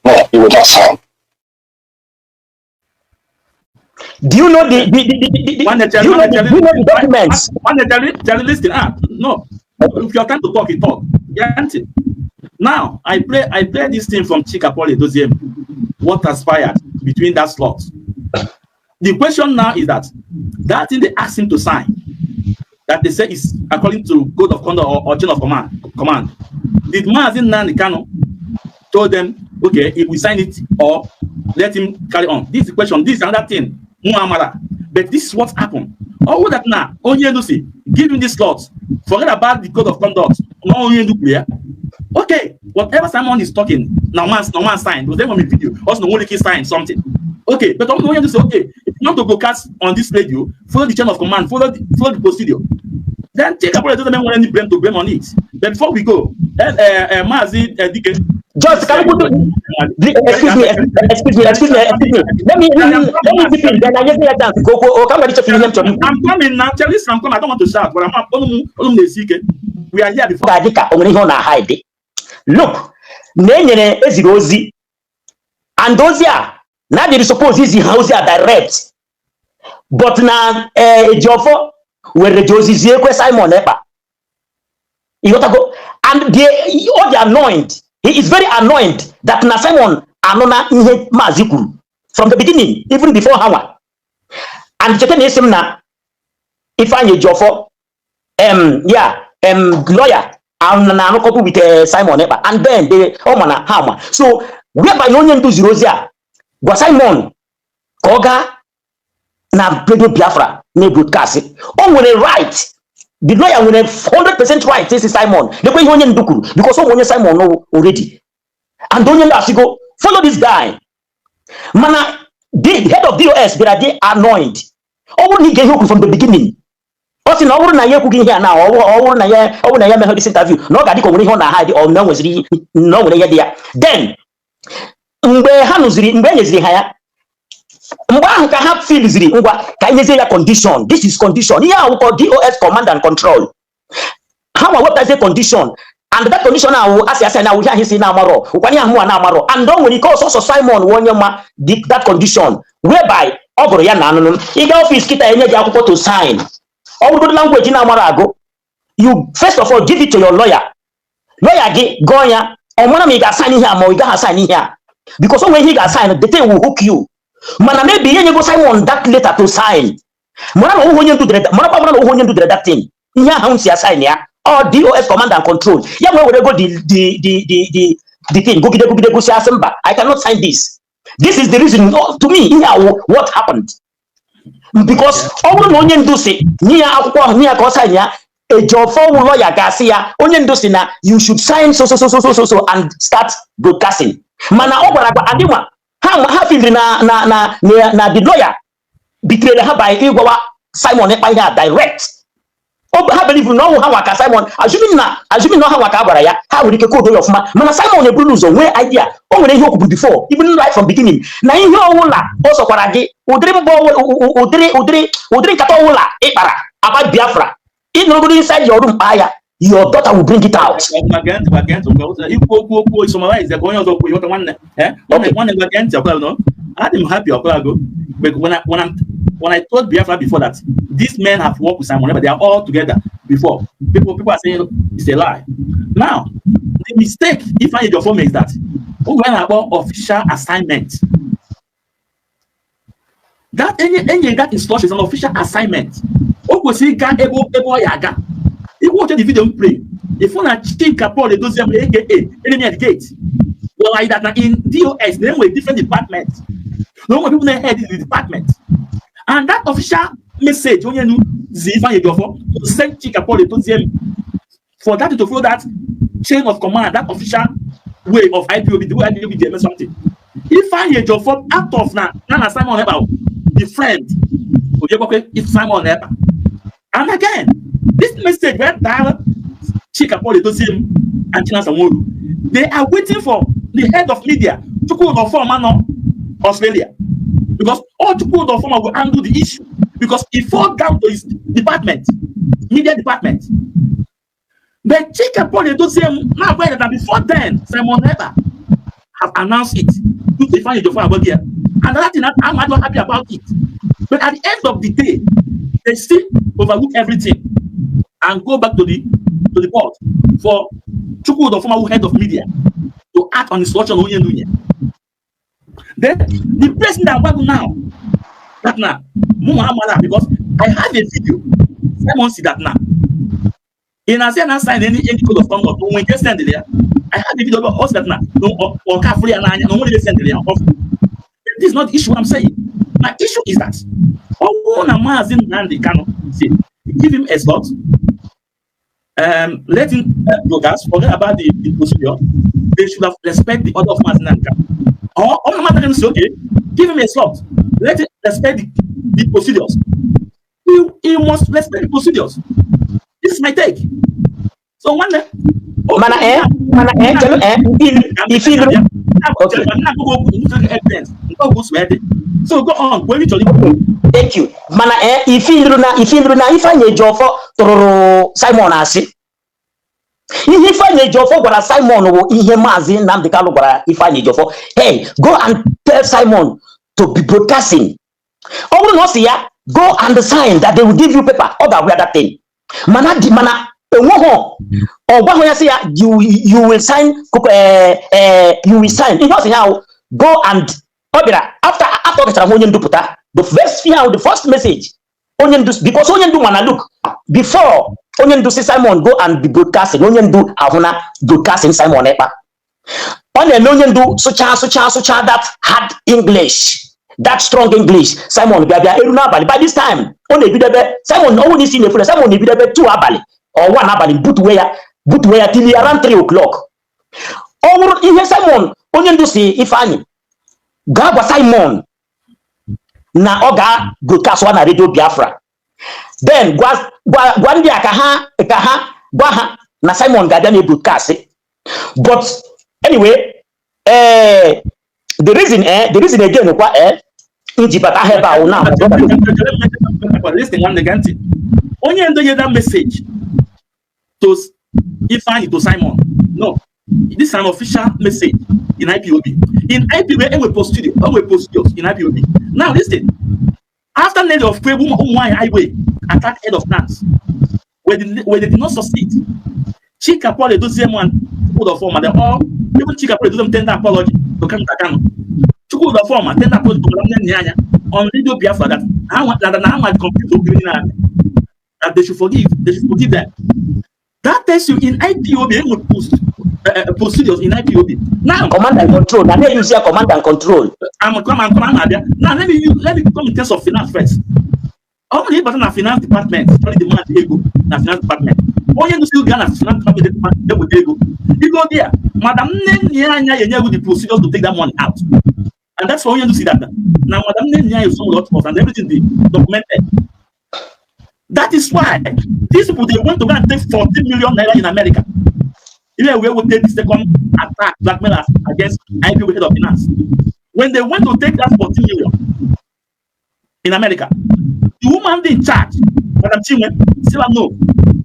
no, he will not sign. Do you know the do you know the documents? Listen, no. If your time to talk, you talk. Guarantee. Now I play this thing from Chika Paul Edoziem. What transpired between that slot? The question now is that thing they asked him to sign, that they say is according to code of conduct or chain of command. Did Mazi Nnamdi Kanu told them, okay, if we sign it or let him carry on? This is the question. This is another thing. Muamara. But this is what happened. All that now, Onyendu give him this slot. Forget about the code of conduct. No Onyendu clear. Okay, whatever Simon is talking, no man signed. Was there from a video? Also, no one signed something. Okay, but Onyendu say, okay, if you want to broadcast on this radio, follow the chain of command, follow the procedure. Then take up doesn't want any blame to blame on it. But before we go, Mazi Dike. Just can you put, excuse me. Let me zip in. Then I just need a chance. Go. Come ready to finish him. I'm coming now. Tell this I'm coming. I don't want to shout, but I'm we are here before. Look, nenye eziri ozi, and those here now they suppose easy house are direct, but na Ejiofor were ozi ziekwe Simon Ekpa. You got to go, and they all they annoyed. He is very annoyed that na Simon anona ihe Mazi kwuru from the beginning, even before Hawa. And chete na esi m na Ifeanyi Ejiofor, lawyer and na couple with Simon Ekpa, and then they oh mana ha. So whereby onye ndu ziri ozi a gwa Simon ka ọ gaa na Radio Biafra na broadcast. O nwere right. The lawyer nwere 100% right to Simon. Lekwe ihe onye ndu kwuru because o onye Simon no already. And onye ndu asigo follow this guy. Mana the head of DOS bịara dị annoyed. Ọ bụrụ na ị ga ihe okwu from the beginning. Ọ sị na ọ bụrụ na ya ekwughị ihe a na ọ bụrụ na ya emeghe this interview na ọ ga-adị ka o nwere ihe ọ na-hide ọ na nweziri na o nwere ihe dị ya. Then mgbe ha nụziri mgbe e nyeziri ha ya mgbe ahụ ka ha filiziri ngwa ka anyị nyezie ya condition. This is condition. Ihe ahụ kọ DOS command and control. Ha nwa wepụtazie condition and that condition ahụ asị asị na ihe ahụ si na-amarọ ụkwanye ahụ a na-amarọ and o nwere ike ọsọsọ Simon wụ onye ma that condition whereby ọ gụrụ ya na anụnụ ịga ọfịs kịta enye gị akwụkwọ to sign. Ọ bụrụgodu language na-amara agụ, you first of all give it to your lawyer. Lawyer gị gụọ ya ọ mara ma ị ga-asign ihe a ma ị gaghị asign ihe a because o nwere ihe ị ga-asign, the thing will hook you. Mana maybe ihe nyego Simon that letter to sign. Mara na onye ndu dere mara kwa mara na onye ndu dere that thing. Ihe ahụ si assign ya ọ DOS command and control. Ya nwee were go the thing gogide gogide gosi asị mba, I cannot sign this. This is the reason to me ihe ahụ what happened. Because ọ bụrụ na onye ndu si nye ya akwụkwọ ahụ nye ya ka ọ sign ya, Ejiofor lawyer ga-asị ya onye ndu si na you should sign so so so so so so and start broadcasting. Mana ọ gwara agwa adịnwa ha filiri na the lawyer betrayed ha by ịgwawa Simon Ekpa ihe a direct. Ha believe na ọnwụ ha nwa ka Simon assuming na ha nwa ka a gwara ya ha nwere ike koodo ya ọfụma mana Simon eburu ụzọ nwee idea o nwere ihe o kwuburu before even right from beginning na ihe ọwụla ọ sọkwara gị ụdịrị mbọ ụdịrị nkata ọwụla ị kpara about Biafra ị nọrọgodo inside your room kpaa ya, your daughter will bring it out. I'm happy. But when I told Biafra before that these men have worked with Simon, but they are all together before. People are saying it's a lie. Now, the mistake Ifeanyi Ejiofor makes that we're about official assignment. That any that instruction is an official assignment. If you watch the video play, if you want Chika Paul Edoziem, aka enemy at the gate, well, like that in DOS, they were different departments. No more people that head in the department. And that official message, when you know, Ifeanyi Ejiofor, to send Chika Paul Edoziem for that to follow that chain of command, that official way of IPOB, the way IPOB did something. Ifeanyi Ejiofor out of now Simon Ekpa, the friend, if Simon Ekpa. And again, this message went down Chika Paul Edoziem and Chinasa Nworu. They are waiting for the head of media, Chukwudi Ofoma nọ Australia. Because all Chukwudi Ofoma will handle the issue. Because it fall down to his department, media department. But Chika Paul Edoziem now aware that before then, Simon Ekpa have announced it to Ifeanyi Ejiofor Abogia. And that thing, I'm not happy about it. But at the end of the day, they still overlook everything and go back to the court for Chukwudi Ofoma, head of media, to act on instruction onye ndu. Then the person that I now, that now, Muhammad, because I have a video. Simon see that now. In a say sign any code of conduct when they send there, I have a video about us that now. No, or free and no one send there. This is not the issue I'm saying. My issue is that oh, na Mazi Nnamdi Kanu say give him a slot, let him broadcast, forget about the procedure. They should have respect the order of Mazi Nnamdi Kanu. Or no matter say, okay, give him a slot, let him respect the procedures. He must respect the procedures. This is my take. So one day, Mana chelu, ifilu. Okay. So go on. When you Thank you. Mana ifilu na Ifeanyi Ejiofor tụrụrụ Simon asị. Ihe Ifeanyi Ejiofor gwara Simon bụ ihe Maazị Nnamdi Kanu gwara Ifeanyi Ejiofor: "Hey, go and tell Simon to be broadcasting." Ọ bụrụ na ọ sị ya go and sign that they will give you paper, ọ ga-agwa ya that thing. Mana di mana enweghị ọ gwaghị ya sị ya you will sign, you will sign. Ihe ọ sị ya wụ, go and ọ bịara after ọ gachara hụ onye ndu pụta, the first ihe ahụ, the first message onye ndu, because onye ndu mana look before onye ndu si Simon go and be broadcasting, onye ndu ahụ na broadcasting Simon Ekpa ọ na-eme, onye ndu sụcha sụcha sụcha that hard English, that strong English. Simon bịa bịa eru n'abalị. By this time ọ na-ebido ebe Simon ọnwụ n'isi na-efere. Simon na-ebido ebe 2 abalị or 1 abalị, butuwe ya till around 3 o'clock. Ọ bụrụ ihe Simon onye ndu si Ifeanyị gaa gwa Simon na ọ ga broadcast na Radio Biafra, then gwa ndị a ka ha gwa ha na Simon ga-abịa na broadcast. But anyway, the reason again kwa nji bata ha ebe ahụ na Listen, nwanne, gee ntị. Onye ndu nye that message to Ifeanyi, to Simon. No, this is an official message in IPOB. In IPOB, enwe procedures in IPOB. Now listen. After Nelly of Kwebu ụmụ highway attack head of plans, where they did not succeed, Chika Paul Edoziem and Chukwudi Ofoma, they all, even Chika Paul Edoziem tender apology to Kanunta Kanu. Chukwudi Ofoma tender apology to Madam Nyanya on Radio Biafra that that how confused that they should forgive them. That tells you in IPOB, enwe post procedures in IPOB. Now, command and control na na-use ya, command and control. I'm abịa. Now let me come in terms of finance first. Ọ bụrụ na ịbata na finance department, chọrọ demand ego na finance department, onye nduzi gaa na finance department eweta ego. You go there, Madam Nne Anya enye you the procedures to take that money out. And that's why onye nduzi that. Now Madam Nne Anya is some lot of and everything dey documented. That is why these people, they want to go and take 40 million naira in America. Even we will take the second attack, blackmailers against IPOB head of finance. When they went to take that 40 million in America, the woman in charge, Madam Chinwe, said no,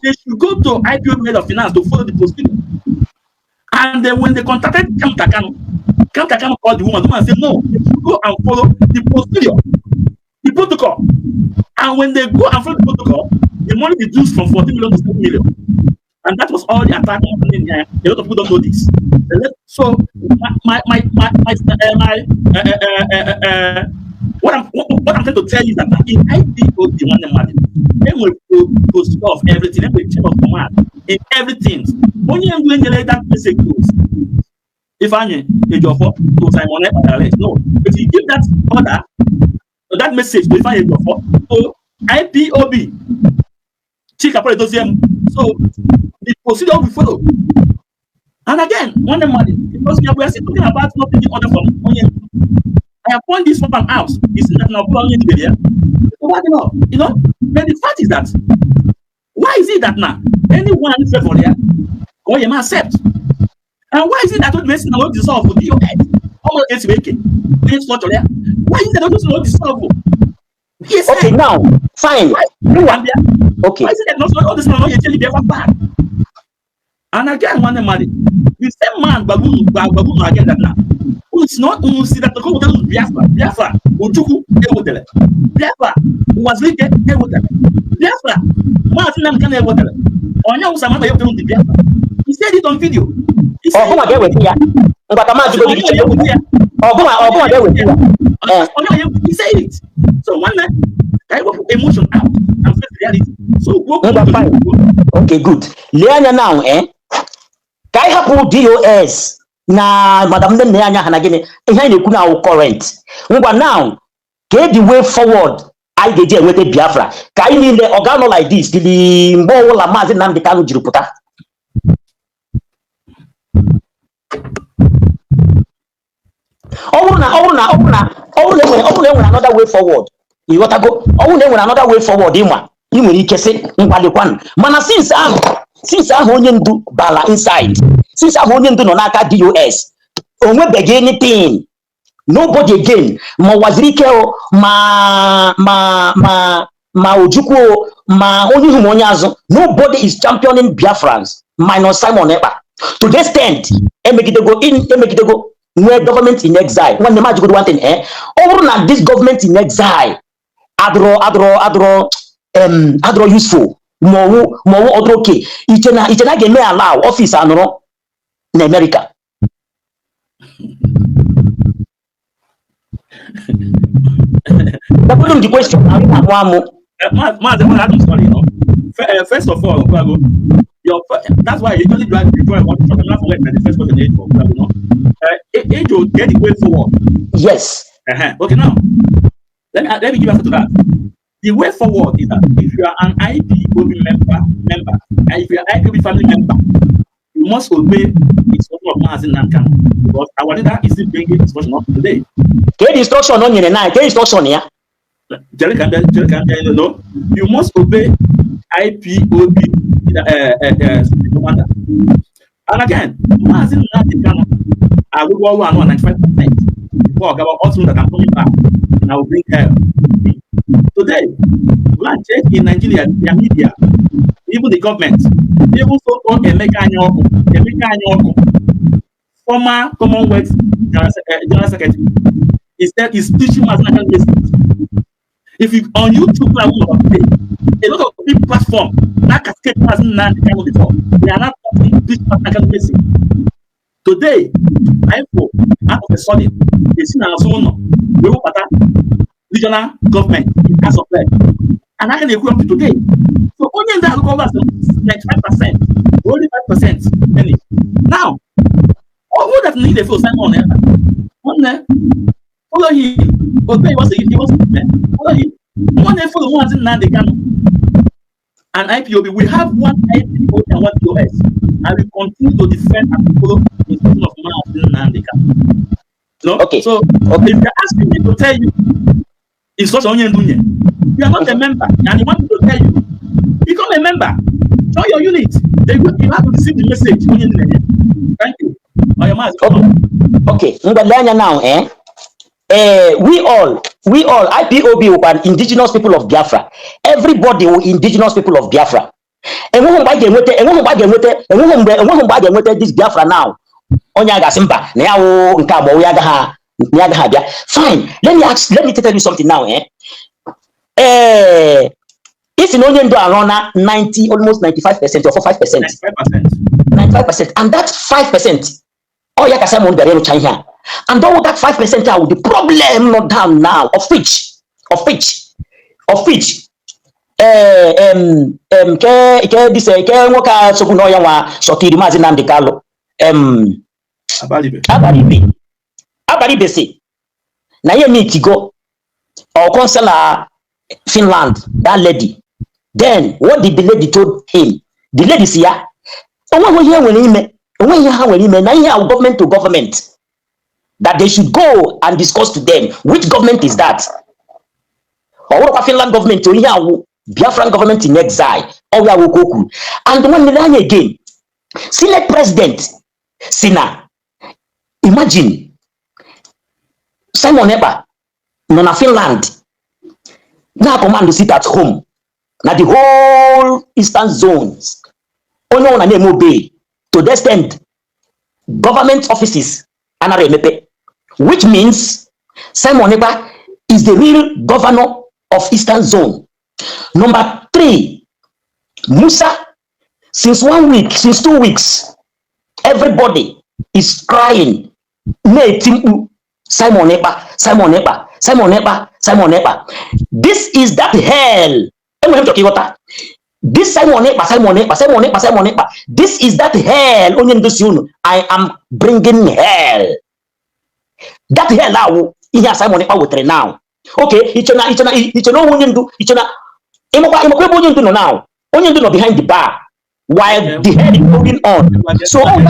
they should go to IPOB head of finance to follow the procedure. And then when they contacted Kanunta Kanu, Kanunta Kanu called the woman said no, they should go and follow the procedure, the protocol. And when they go and follow the protocol, the money reduced from 40 million to 7 million. And that was all the attack on A lot of people don't know this. So my what I'm trying to tell you is that in IPOB, one money, they will procedure of everything, they will chain of command in everything. Only when you that message goes. Ifeanyi Ejiofor to Simon Ekpa direct. No, if you give that order, that message to Ifeanyi Ejiofor to IPOB, Chika Paul Edoziem. So the procedure we follow. And again, one money, because we are still talking about not taking order from onye. I have pointed this one out. It's not now onye there. But the fact is that Why is it that now anyone favor ya ka ọ ya ma accept? And why is it that o ji na o dissolve DOS? Ọ nwere esi wee ke onye structure ya. Why is it that o ji na o dissolve ESN? Okay, now, fine. Why? Okay. Why is it that not all this man not yet Biafra back? And again, one man, the same man Babu Babu again that now. It's not unu see that the call Biafra, Biafra, Ojukwu ewetele, Biafra, Uwazuruike ewetele, Biafra, Maazị Nnamdi Kanu ewetele. Onye awụsa ma ewetele ndị Biafra. He said it on video. He said Ọgụnwa ga-eweta ya. Ngwa ka maazị Onye Gobi chere. eweta ya. Ọgụnwa ga-eweta ya. Eh. Onye he said it. So nwanne, ka anyị wepụ emotion out and face reality. So kwuo Ngwa, fine. Okay, good. Lee anya now, eh? Ka anyị hapụ DOS na Madam nne anya ha na gịnị ihe anyị na-ekwu na awụ current. Ngwa now, ka the way forward anyị ga-eji enweta Biafra, ka anyị niile ọ ga-anọ like this till mgbe ọbụla Maazị Nnamdi Kanu jiri pụta. Ọ bụrụ na enwere another way forward, ịghọtago, ọ bụrụ na enwere another way forward, ịma ị nwere ike sị ngwalekwanụ, mana since ahụ onye ndu bala inside, since ahụ onye ndu nọ n'aka DOS, o nwebeghị anything, nobody again, ma Uwazuruike o, ma Ojukwu o, ma onye ihu ma onye azụ, nobody is championing Biafrans minus Simon Ekpa. To the extent emegidego nwee government in exile. Nwanne m, ajụgodo one thing, eh, ọ bụrụ na this government in exile adịrọ useful, ma ọwụ ọdụrọ oke iche na a ga-eme allow office anọrọ na America. That the question na amụ amụ. Maazị Maazị, I'm sorry, you know. First of all, Kwago, that's why you usually drive you join one shot. I'm not forget the first question age for Kwago, no. Age will get the way forward. Yes. Okay, now let me give answer to that. The way forward is that if you are an IPOB member, and if you are IPOB family member, you must obey the instruction of Maazị Nnamdi Kanu, because our leader is still bringing instruction up today. Ka the instruction o nyere na ka instruction ya. Jerry can Jerry can no. You must obey IPOB commander. And again, Maazị Nnamdi Kanu arụgo ọrụ anọ 95% before Ogawa also that I'm coming back and I will bring help. Today, go and check in Nigeria, their media, even the government, even so-called Emeka Anyaoku, Emeka Anyaoku, former Commonwealth General Secretary, instead is teaching Maazị Nnamdi Kanu message. If you on YouTube now today, a lot of big platform that cascade Maazị Nnamdi Kanu before, they are not talking this Maazị Nnamdi Kanu message. Today, I feel out of a sudden, they see na azụ ụlọ wee wepụta regional government in House of Rep. And I can agree up to today. So onye ndị alụkọ ọrụ 95%, only 5% many. Now, ọ bụrụ that na ị na-efe Simon Ekpa, nwanne, follow him. Obey what he wants to do. Follow him. Nwanne, follow Maazị Nnamdi Kanu and IPOB. We have one IPOB and one DOS. And we continue to defend and follow the instruction of Maazị Nnamdi Kanu. No? Okay. So, Okay. if you're asking me to tell you instruction onye ndu nye, you are not a member, and you want me to tell you, become a member, join your unit. You have to receive the message onye ndu na-enye. Thank you. Oya Maazị. Okay. Okay, ngwa lee anya now, eh? We all IPOB wụkwa indigenous people of Biafra. Everybody wụ indigenous people of Biafra. Enweghị mgbe a ga-enweta this Biafra now. Onye a ga-asị mba na ya wụ nke a ma ọ wụ ya agaghị abịa. Fine, let me tell you something now, eh? Isi na onye ndu arọ na 90, almost 95% or 45%. 95%. 95%, and that 5% ọ ya ka Simon bịara ịrụcha ihe a, and all that 5% ahụ, the problem not down now, of which ke this ke nwoke a sokwu na ọya nwa sọtiri Maazị Nnamdi Kanu, Abaribe. Abaribe si na ya meetigo or consular Finland, that lady. Then what did the lady told him? The lady si ya onweghị ihe nwere ime, onweghị ihe ha nwere ime na ihe ahụ government to government, that they should go and discuss to them. Which government is that? Ọ bụrụkwa Finland government o, ihe awụ Biafran government in exile. Ọ ya nwoke o kwuru. And nwanne, anya again, Senate president si na, imagine, Simon Ekpa nọ na Finland na command sit at home na the whole eastern zones. Onye ọbụla na-eme obey to the extent government offices anaghị emepe, which means Simon Ekpa is the real governor of eastern zone. Number three, Musa, since one week, since 2 weeks, everybody is crying, na-eti mkpu, "Simon Ekpa, Simon Ekpa, Simon Ekpa, Simon Ekpa." This is that hell. Enwere m chọrọ ka ịghọta this Simon Ekpa, Simon Ekpa, Simon Ekpa, Simon Ekpa. This is that hell onye ndosi unu, "I am bringing hell." That hell awụ ihe a Simon Ekpa wetara now. Okay, iche na onye ndu, iche na ịmakwa ebe onye ndu nọ now. Onye ndu nọ behind the bar while the hell is going on. So all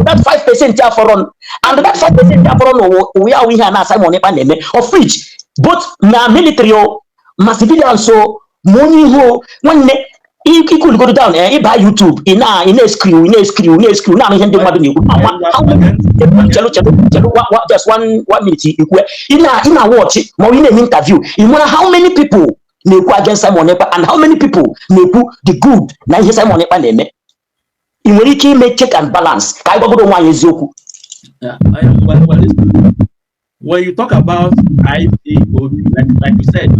that 5% ya fọrọ, and that 5% ya fọrọ n'ụwa ya, ihe a na Simon Ekpa na-eme, of which both ma military o, ma civilians o, ma onye ihu o. Nwanne, ikuligodo down, ịba YouTube, ị na-eskriw, ị na-eskriw, na-eskriw, na-anụ ihe ndị mmadụ na-ekwu. Chelu, chelu, chelu, just one minute. Ikwe ị na watch ma ọ ị na-eme interview, ị mara how many people na-ekwu against Simon Ekpa and how many people na-ekwu the good na ihe Simon Ekpa na-eme. Ị nwere ike ime check and balance ka anyị gwagoro onwe anyị eziokwu. Yeah, I am well, well, listen. When you talk about IPOB, like you said,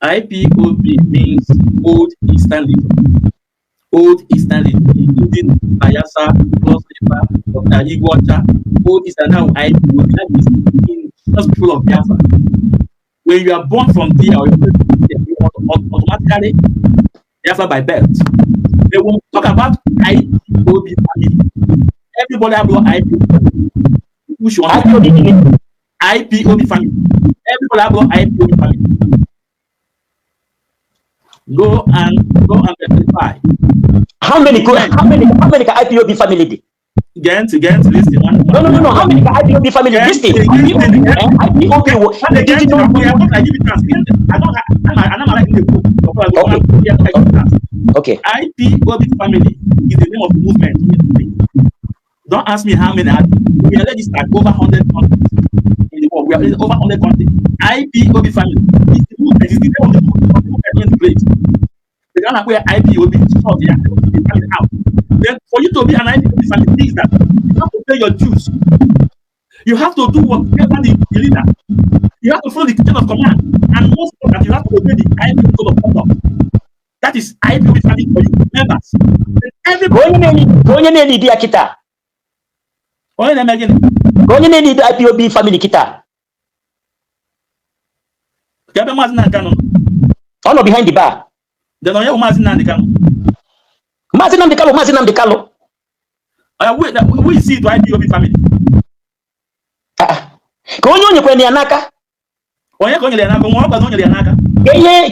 IPOB means Old Eastern Region. Old Eastern Region, including Bayelsa, Cross River, Dr. Igweocha, Old Eastern, now IPOB, that is indigenous people of Biafra. When you are born from there, or you are automatically Biafra by birth. They will talk about IPOB family. Everybody have IPOB. People should understand. IPOB. IPOB family. Everybody have IPOB family. Go and verify. How many ka IPOB family dị? Get listen. One, No, how many ka IPOB family? This thing, IPOB, IPOB wo And again, I give it chance. I don't I'm not like the book. Okay. Okay. IPOB family is the name of the movement. Don't ask me how many. We are registered over 100 countries in the world. We are over 100 countries. IPOB family is the movement, is the name of the movement in the place. They don't where IPOB short, yeah, family out. Then for you to be an IPOB family means that you have to pay your dues. You have to do whatever the leader. You have to follow the chain of command. And most important, you have to obey the IPOB code of conduct. That is IPOB family for you, members. Then everybody. Ka onye na-elidi ya kịta. Onye na-eme gịnị? Ka onye na-elidi IPOB family kịta. Ka ebe Maazị Nnamdi Kanu nọ? Ọ nọ behind the bar. Then onye bụ Maazị Nnamdi Kanu? Maazị Nnamdi Kanu, Maazị Nnamdi Kanu. We see to IPOB family. Ah, ah. Ka onye o nyekwara ya n'aka. Onye ka o nyere ya n'aka? Nwa ọ gwara o nyere ya n'aka.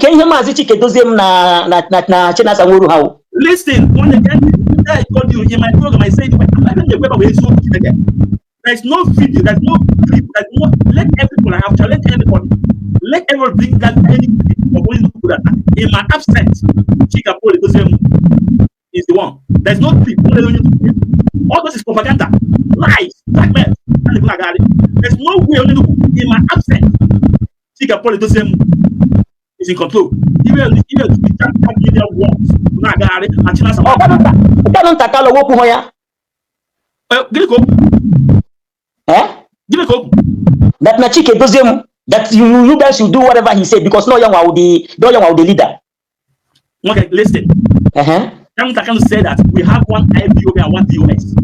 Ka ihe Maazị Chike Dozie m na Chinasa Nworu ha o. Listen, when again, I told you in my program, I said, I'm not eziokwu Chineke. There is no video, there's no clip, there's no, let everybody, I have challenged everybody. Let everybody bring that any clip of only that in my absence, Chika Paul Edoziem is the one. There's no clip. All this is propaganda, lies, blackmail. There's no way only in my absence, Chika Paul Edoziem is in control. Even the media wants, and Chinasa. Kanụ nta kalụ wokwu hụ ya. Gịnị ka o kwu? Eh? Gịnị ka o kwu? That na Chike Doziem, that you guys should do whatever he said because no ya nwa the leader. Okay, listen. Kanunta Kanu said that we have one IPOB and one DOS.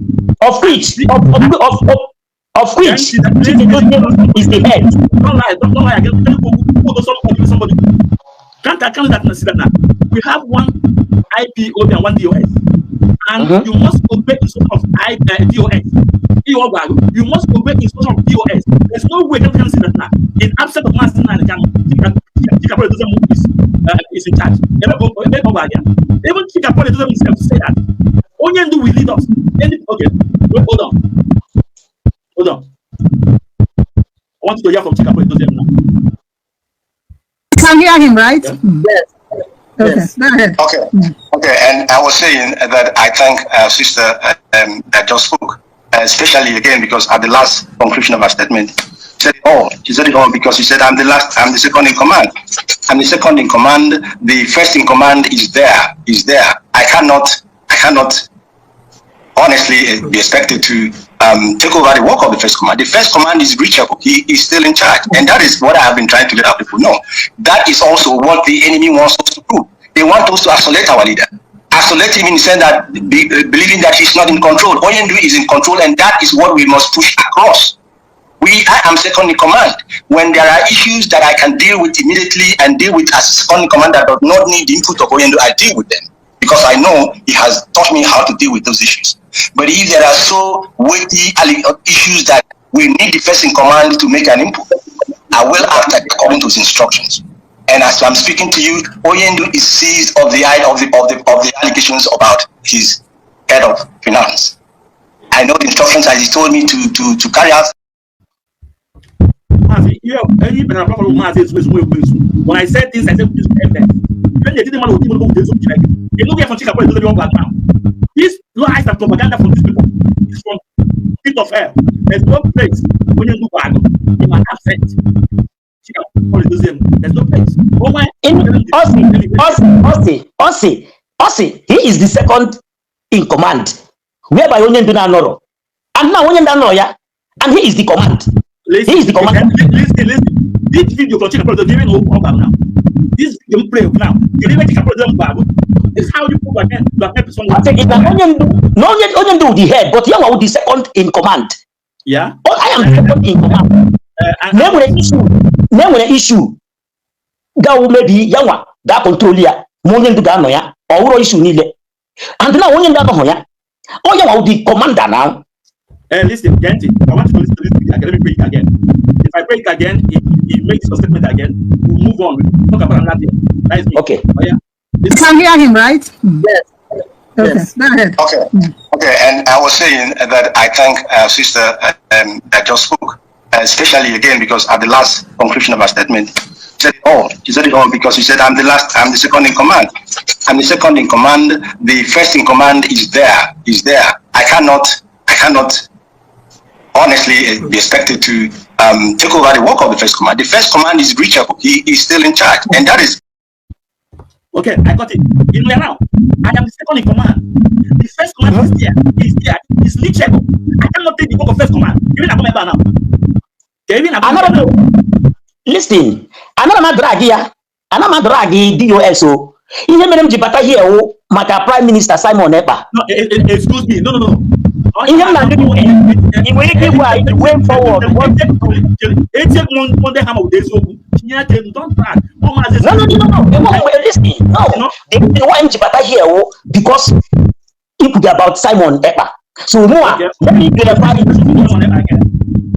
Of which Chike Doziem is the head. Don't lie, don't lie again. Go, go, go, somebody, somebody. Kanunta Kanu that say that now. We have one IPOB and one DOS. And you must obey instruction of DOS. You must obey instruction of DOS. There's no way Kanunta Kanu say that now. In absence of Maazị Nnamdi Kanu, Chika Paul Edoziem is in charge. Even Chika Paul Edoziem himself say that Onyendu will lead us. Okay, wait, hold on. Hold on. I want you to hear from Chika Paul Edoziem now. Can hear him, right? Yes. Okay, Yes. go ahead. Okay. And I was saying that I thank Sister that just spoke, especially again because at the last conclusion of her statement, she said it all. She said it all because she said, "I'm the last. I'm the second in command. I'm the second in command. The first in command is there. Is there. I cannot. I cannot honestly be expected to take over the work of the first command. The first command is reachable. He is still in charge. And that is what I have been trying to let our people know. That is also what the enemy wants us to do. They want us to isolate our leader. Isolate him in the sense that believing that he's not in control. Onyendu is in control, and that is what we must push across. I am second in command. When there are issues that I can deal with immediately and deal with as second in command that does not need the input of Onyendu, I deal with them because I know he has taught me how to deal with those issues. But if there are so weighty issues that we need the first in command to make an input, I will act according to his instructions. And as I'm speaking to you, Onyendu is seized of the of the allegations about his head of finance. I know the instructions as he told me to carry out. Maazị, ihe enyi bịara platform Maazị Ezumezu nwa ekwensu. When I said things, I said things with evidence. When they didn't want to give me Chineke. You no get from Chika Paul Edozie back now. This lies and propaganda from these people is from pit of hell. There's no place when you go back in my absent. Chika Paul Edozie, there's no place. Oh my. Osi, Osi, Osi, Osi, Osi, he is the second in command, whereby onye ndu na-anọrọ. And now onye ndu anọrọ ya, and he is the command. Listen, He is the commander. Listen, listen. This video from Chika Paul Edozie, even up now. This video play now. You never Chika Paul Edozie. This is how you prove again to help someone. I think na onye ndu, na onye ndu the head, but ya nwa the second in command. Oh, I am the second in command. And Na enwere issue, na enwere issue gawu maybe ya nwa ga control ya, ma onye ndu ga-anọ ya, ọ wụrụ issue niile. And now onye ndu anọghị ya, ọ ya nwa the commander now. Listen, Genti, I want you to listen to this video again. Let me play it again. If I play it again, if he makes a statement again, we'll move on. We'll talk about another thing. That is me. Okay. Oh, yeah. You Listen, can hear him, right? Yes. Okay, Yes. go ahead. Okay. And I was saying that I thank Sister that just spoke, especially again because at the last conclusion of her statement, she said it all. She said it all because she said, "I'm the last. I'm the second in command. I'm the second in command. The first in command is there. Is there. I cannot. I cannot honestly be expected to take over the work of the first command. The first command is reachable. He is still in charge, and that is Okay, I got it. In there now, I am the second in command. The first command is there. Is there. It's reachable. I cannot take the work of first command. Even I come back now. Okay, even I come Another now. Listen, anara m drag ya, ana m drag DOS o. Ihe mere m ji bata here wụ maka Prime Minister Simon Ekpa. No, excuse me. No, no, no. Ihe m na-ajụ gị, ị nwere ike ịgwa anyị way forward what to do? Etie Monday hammer with eziokwu. Tinye aka elu, don't drag. Ọ Maazị No, no, no, no, no. Enweghị mgbe, listen, no. No. The reason why m ji bata here wụ because ikwuge about Simon Ekpa. So mụa, let me clarify it.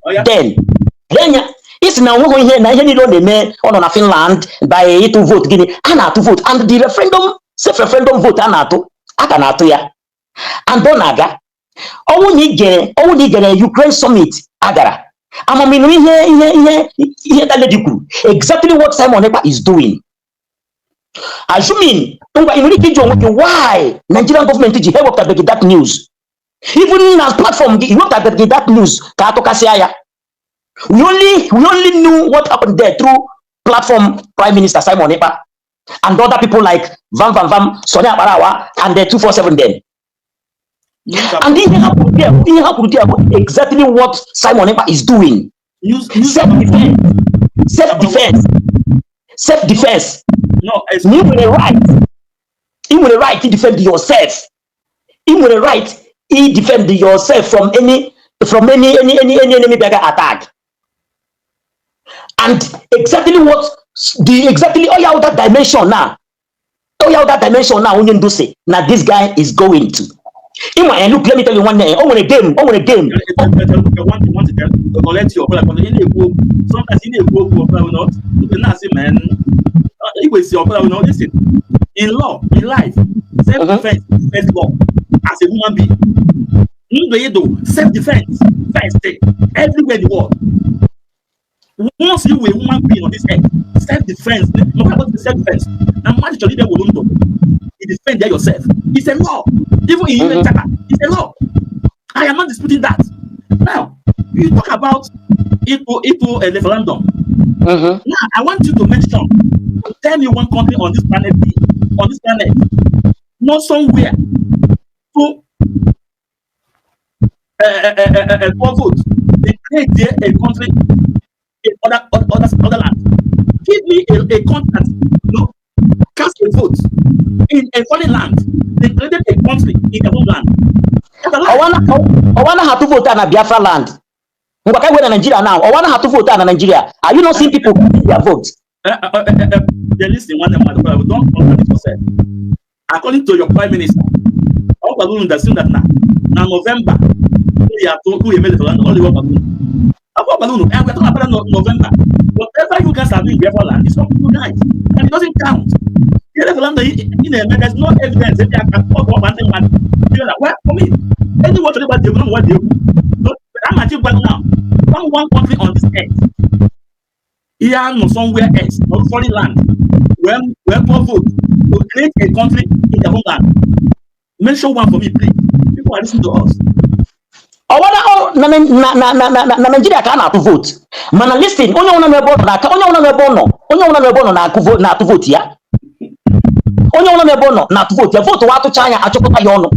Oh, yeah. Then, lee anya, isi na onweghị ihe na ihe niile ọ na-eme, ọ nọ na Finland by ịtụ vote, gịnị a na-atụ vote, and the referendum, self referendum vote a na-atụ, a ka na-atụ ya, and ọ na-aga. Ọnwụ na igere Ukraine summit a gara, amaminu ihe that lady kwuru, exactly what Simon Ekpa is doing. Assuming, ngwa, ị nwere ike ịjụ onwe gị why Nigerian government ji ha ewepụtabeghị that news, even na platform gị iwepụtabeghị that news ka atụkasịa ya. We only knew what happened there through platform Prime Minister Simon Ekpa and other people like Vam Vam Vam, Sonny Akparawa and the 247 then. And ihe ha kwuru there bụ exactly what Simon Ekpa is doing. News, news. Self defense, self defense, self defense. No, it's Ị nwere right, ị nwere right to defend yourself. Ị nwere right to defend yourself from any enemy bịaga attack. And exactly what the exactly oh yeah, that dimension now, oh yeah, that dimension now, onye ndu say na this guy is going to ịma. Eh, look, let me tell you one thing. O nwere game, o nwere game. Want to collect your ọbụla ị na-ekwu okwu. Sometimes ị na-ekwu okwu ọbụla not na-asị man igwesi ọbụla not. Listen, in law, in life, self defense is first law. As a human being, ndụ ịdụ, self defense first thing everywhere in the world. Once you were a human being on this earth, self-defense, no matter what, self-defense. Na mmadụ chọrọ ịbịa were ndụ, you defend there yourself. It's a law. Even in UN Charter, it's a law. I am not disputing that. Now, you talk about ịtụ a referendum. Now, I want you to mention, tell me one country on this planet, on this planet, not somewhere to vote. They create there a country in other land. Give me a country that cast a vote in a foreign land. They created a country in their own land. That's a lie. Ọwa anaghị atụ vote a na Biafra land. Ngwa, ka na Nigeria now, ọwa anaghị atụ vote a na Nigeria. Are you not seeing people casting their vote? Then listen, one man, don't contradict yourself. According to your prime minister, all gwara that that na November, who ya to who emele referendum, only one gwara unu. Gwara unu, and we're talking about no, November. Whatever you guys are doing in Biafra land, it's up to you guys. And it doesn't count. The referendum in there's no evidence that they can talk about one thing. You know, well, for me, anyone talking about the what they do. I'm actually now. One country on this earth here, no, somewhere else, not foreign land, when people vote to create a country in their homeland. Mention one for me, please. People are listening to us. Ọwa na na na na na na na Nigeria ka a na-atụ vote, mana listen, onye ọbụla n'ebe ọ nọ na-aka, onye ọbụla n'ebe ọ nọ, onye ọbụla n'ebe ọ nọ na-akụ vote, na-atụ vote ya. Onye ọbụla n'ebe ọ nọ na-atụ vote ya. Vote wa atụcha anya, achọkọta ya ọnụ.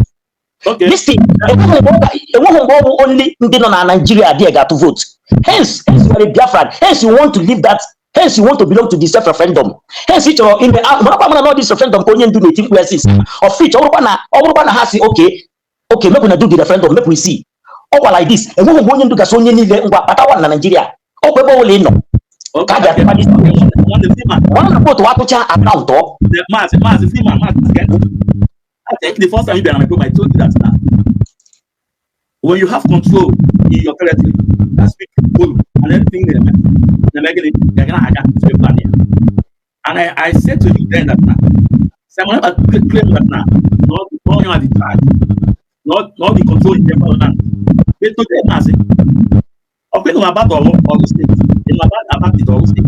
Listen, enweghị mgbe ọ bụ only ndị nọ na Nigeria dị ga-atụ vote. Hence you are a Biafran, hence you want to leave that, hence you want to belong to the self referendum, hence ị chọrọ ime marakwa mana not this referendum ka onye ndu na-eti mkpu ya since of which ọ bụrụkwa na ha si okay, make una do the referendum, make we see. Ọkwa like this, enweghị mgbe onye ndu gasị onye niile ngwa kpatawa na Nigeria. Ọkwa ebe ọbụla ị nọ ka a ga-atụkwa this. One Freeman, ọ na vote atụcha account ọ. The Maazị Maazị Freeman, Maazị Ken. I think the first time you been on my program, I told you that now. When you have control in your territory, that speak volume and anything they're making it, they're gonna have to plan here. And I said to you then that now, Simon claim that now, not you are the charge, not the control in their land. But today, Maazị, okay, no about Orlu State, no about the Orlu State.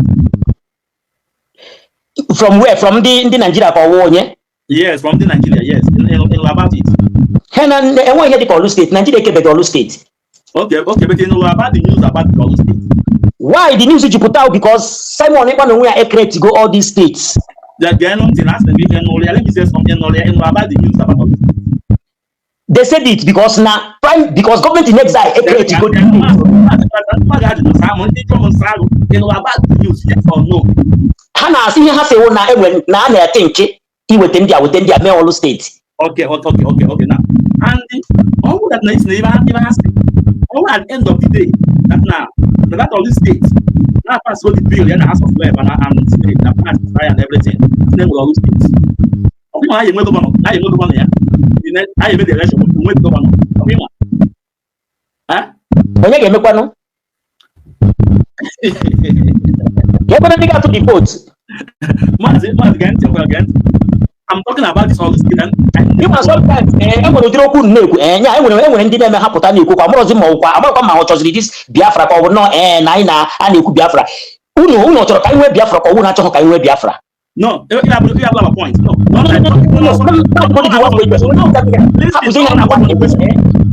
From where? From ndị Nigeria ka ọwụ onye? Yes, from the Nigeria, yes, in about it. Ha na enweghị ihe dịka Orlu State. Nigeria ekebeghị Orlu State. Okay, but you know about the news about the Orlu State. Why the news ji pụta? Because Simon Ekpa na onwe ya ecreate go all these states. The ntị na asị gị nụrụ ya. Let me say something, nụrụ ya, nụrụ about the news about Orlu State. They said it because na prime, because government in exile ecreate go the states. About the news, yes or no? Ha na-asị ihe ha sị wụ na enwe na a na-ete nke iweta ndị a, weta ndị a mee Orlu State. Okay. Now, and all that na is even ask all at the end of the day that now that all these states now pass all the bill in the House of Rep and Senate that pass and everything. Then with all those states. Okay, now you governor, now you governor, yeah. The next, now you made the election, you win governor. Okay, ma. Huh? Onye ga-emekwanụ ka ekwere ndị ga-atụ the vote? Maazị Maazị, gee ntị, gee ntị. I'm talking about this all this and Ịma, sometimes e nwere ụdịrị okwu na-ekwu nya enwere ndị na-eme ha pụta na-ekwu kwa amụrụzi ma ọkwa amaghịkwa ma ọ chọziri this Biafra ka ọ bụ nọọ na anyị na a na-ekwu Biafra. Unu chọrọ ka anyị nwee Biafra ka ọ bụ na achọghị ka anyị nwee Biafra? No, you have a point. No, No, no, no, no, no, no, hapụzi ihe na-agwa gị.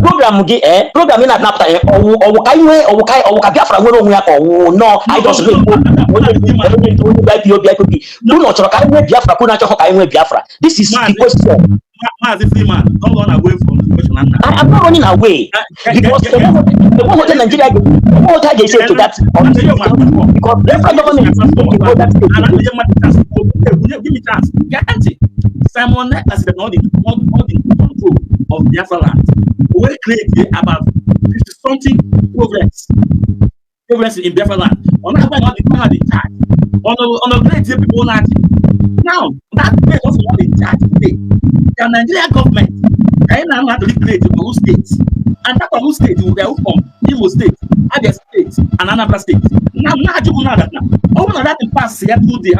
Program gị, program ị na-anapụta, ọwụ ọwụ ka anyị nwee, ọwụ ka Biafra nwere onwe ya, ka ọwụ nọọ anyị just na-ekwu onye onye onye IPOB IPOB. Unu chọrọ ka anyị nwee Biafra ka unu achọghị ka anyị nwee Biafra? This is the question. Maazị Freeman, don't run away from the question. I am not running away because enweghị otu Nigeria enweghị otu a ga-esi eto that, because Biafra government is to that state. Give me chance. Get Simon Ekpa said not the control of Biafra land. We create about 50 something progress in Biafra land. On that one, not the not in charge. On the great people not now that place also not in charge today. The Nigerian government can now have to create Orlu State, and that Orlu State will be from Imo State, Abia State, and Anambra State. Now, you know that now. All of that pass here through the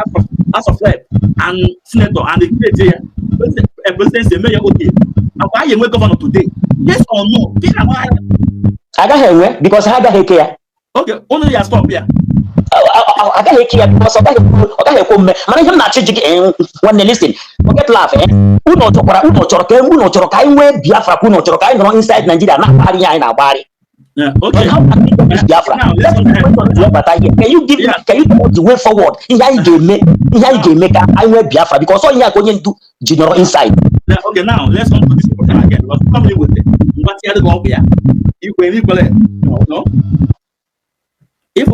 House of Rep and Senator and the create here. President say, "Mayor, okay." And why you governor today? Yes or no? Agaghị enwe because ha agaghị eke ya. Okay, only ya stop here. Agaghị eke ya because ọ gaghị ekwe omume. Mana ihe m na-achọ iji gị, nwanne, listen, forget laugh. Unu chọkwara, unu chọrọ ka unu chọrọ ka anyị nwee Biafra, ka unu chọrọ ka anyị nọrọ inside Nigeria na-akpagharị ihe anyị na-agbagharị? Yeah, But okay. how can we get this Biafra? Now, That's listen, the question to bata here. Can you give Yeah. Can you tell us the way forward? Ihe anyị ga-eme ka anyị nwee Biafra, because ọ ihe a ka onye ndu ji nọrọ inside. Now, okay, now let's come to this question again. Because come with it. What the other go here? You when you no. If I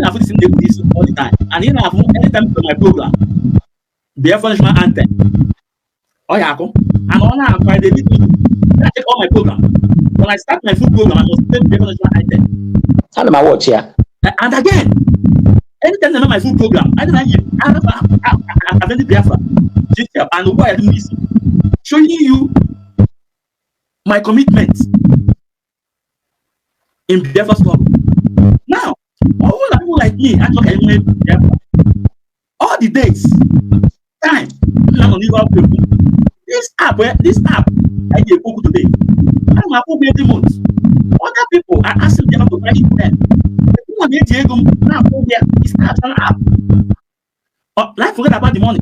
have this this all the time, and you have anytime to my program, Biafra national anthem. Oh yeah, and on our Friday, I check all my program. When I start my food program, I must play Biafra national anthem. Ana m awatch ya. And again, anytime I make my food program, I don't know, I have Biafra, GTF, and why I do this, showing you my commitment in Biafra struggle. Now, all the people like me, I talk Biafra. All the days, time, now on people. This app, this app, I get focus today. I'm a every month. Other people are asking Biafra to buy it for them. People na-eji ego m na-akwụ ụgwọ ya. It's not an app. Like, forget about the money.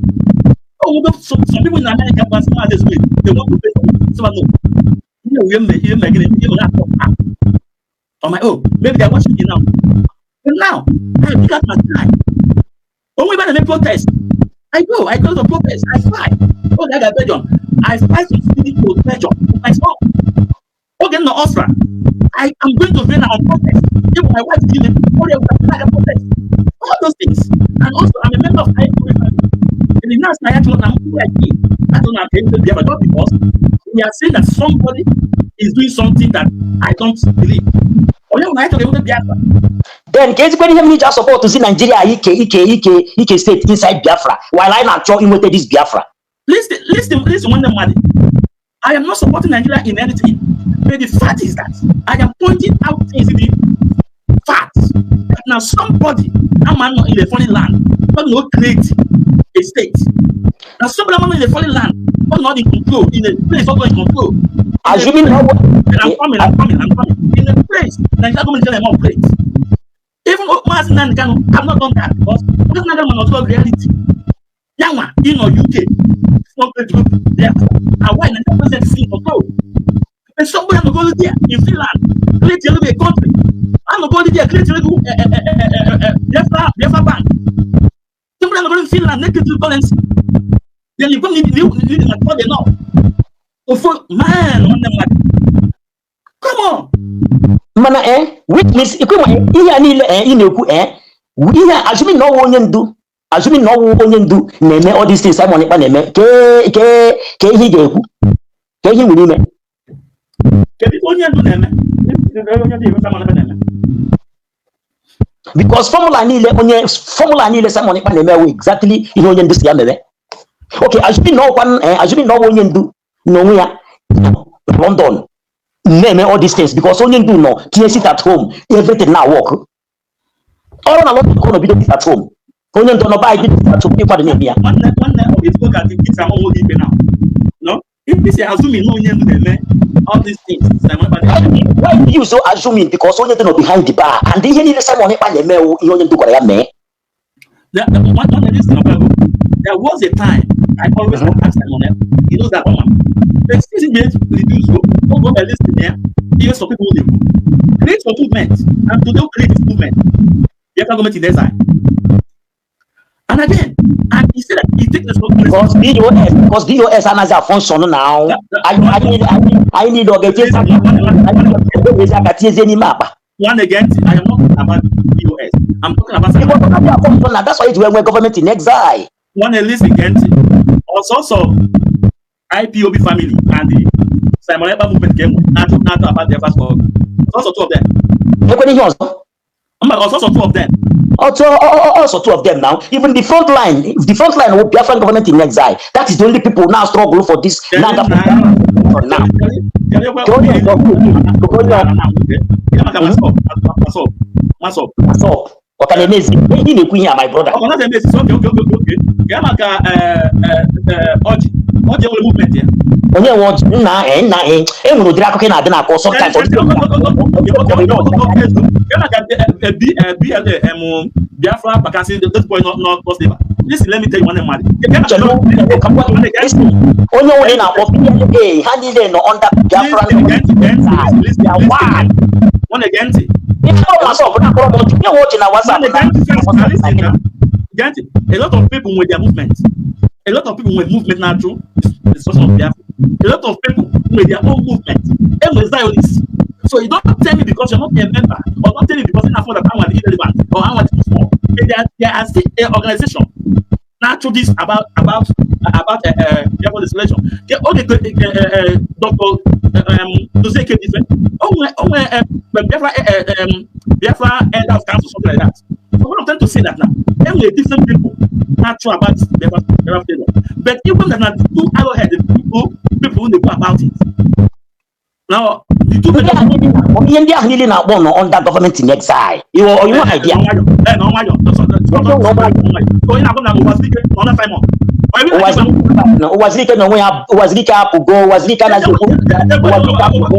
Oh, but some people in America want some this way. They want to pay for it. Some no. You know, you may you may you may app on my own. Maybe they're watching me now. But now, I pick up my time. Only when I make protest, I go to protest. I fight. Oh, I got Belgium. I fight from Sweden to Belgium myself. Okay, no, Austria. I am going to Vienna on protest. Even my wife is dealing, oh, they will protest. All those things. And also, I'm a member of IPOB family. In the last night, I don't know but because we are saying that somebody is doing something that I don't believe. Then ka ezigbo ihe m iji support si Nigeria ike state inside Biafra while anyị na-achọ inweta this Biafra? Listen, listen, listen, nwanne mmadụ. I am not supporting Nigeria in anything. But the fact is that I am pointing out things in the facts. That now somebody, a man not in a foreign land, but not create a state. Now somebody man in a foreign land, but not in control, in a place not in control. Assuming I'm coming, I'm coming, I'm coming. In a place, Nigeria government tell them operate. Even Mazi Nnamdi Kanu have not done that because Mazi Nnamdi Kanu not reality. Yanwa, in or UK, it's not great group there. And why Nigeria president is in control? And somebody no go there in Finland, create a little country. I no go there, create a little Biafra bank. Somebody no go in Finland, make it currency. Then you come need to enough. Ofu man, nwanne mmadụ. Come on. Mana which means ikwe ma ihe a niile ị na-ekwu, ihe a, assuming na ọwụ onye ndu, assuming na ọwụ onye ndu na-eme all these things Simon Ekpa na-eme, ke ihe ị ga-ekwu, ke ihe ị nwere ime? Kedu ife onye ndu na-eme? Onye ndu eme Simon Ekpa na-eme? Because formula niile Simon Ekpa na-eme wụ exactly ihe onye ndu si ya mere. Okay, assuming na ọkwa assuming na ọwụ onye ndu n'onwe ya nọ London na-eme all these things, because onye ndu nọ tinye sit at home, everything na work. Ọrụ na London ka ọ nọ bido sit at home, onye ndu nọ be anyị bido sit at home, ịkwado na-eme ya. Nwanne, ọ ga-ezigbo ka nkịta ama onwe gị ikpe now. No? If this is assuming na onye ndu na-eme all these things Simon Ekpa na-eme. Why do you so assuming? Because onye ndu nọ behind the bar, and ihe niile Simon Ekpa na-eme wụ ihe onye ndu gwara ya mee. One listen, there was a time I always ask Simon Ekpa. He knows that one. But since he made reduce, go go by listening here. Even some people dey create your movement, and today create this movement. Biafra government in exile. And again, and he said that he take responsibility. Because DOS anaghị a-function now. Anyị niile ọ ga-eji ezi aka tinyezie n'ime akpa? One again, I am not talking about DOS. I'm talking about Because ọ naghị a-function na, that's why eji wee nwee government in exile. One, listen, again. Also, IPOB family and the Simon Ekpa movement came with not not about their first struggle. Also, two of them. Ekwena ihe ọzọ. Also, two of them. Also two of them now. Even the front line of Biafran government in exile, that is the only people now struggle for this now, for now. Ka onye ọzọ, ka onye MASSOB. MASSOB. Ọ ka na-eme exist. Ị na-ekwu ihe a, my brother. Ọ naghị eme exist. Okay. Ya maka ọjị ọjị enwere movement ya. Onye nwe ọjị nna nna e nwere ụdịrị akụkọ ị na-adị na-akọ sometimes. Ya maka BLA, Biafra Bakassi, this boy not not River. Listen, let me tell you one mmadụ. Listen, onye nwere na-akpọ BLA, ha niile nọ under Biafra. They are one. Nwanne, gee ntị. Ihe ọ WhatsApp na-akpọrọ m ọjị, onye nwe ọjị na WhatsApp Nwanne, na gee ntị first. Now listen na now. Gee ntị. A lot of people with their movement. A lot of people with movement na-achụ the destruction of Biafra. A lot of people with their own movement. Enwe Zionists. So you don't tell me because you're not a member, or don't tell me because you're not that I want irrelevant or I want too small. But there are still an organization na-achụ this about Biafra dissolution. Okay, Dr. Dozie Ikedife. Onwe Biafra Biafra Elders Council, something like that. So what I'm trying to say that now, enwe different people na-achụ about this Biafra freedom. But even that na the two arrowhead, the people who dey go about it. Now, the two Ndị ahụ niile na-akpọ, ihe ndị ahụ niile na-akpọ nọ under government in exile. Iwe idea. Onye na-agwa na Ụwazirike nọ na Simon. Ụwazirike na onwe ya, Ụwazirike apụgo, Ụwazirike anaghị ekwu, Ụwazirike apụgo.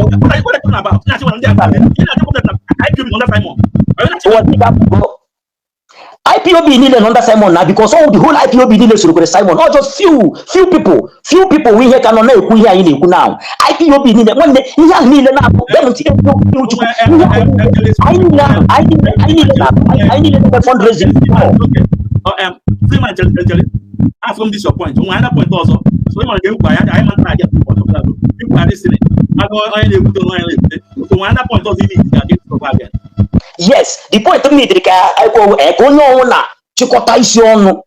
Ụwazirike apụgo. IPOB niile nọ under Simon na because all the whole IPOB niile sorokwere Simon, not just few people, few people wụ ihe ka nọ na-ekwu ihe anyị na-ekwu now. IPOB niile, nwanne, ihe ahụ niile na-abụ bịa m tinye okwu Chukwu, ihe ahụ niile anyị niile ahụ anyị niile na anyị niile na-eme fundraising before. Freeman, chere, chere, chere. From this your point, onwe another point ọzọ. So ị mara ka ekwu anyị ma nta aga people are listening. Agụ onye na-ekwute, onye na-ekwute. So onwe another point ọzọ ị need ga get to again. Yes, the point m neediri ka ekwe ka onye ọnwụ na chịkọta isi ọnụ,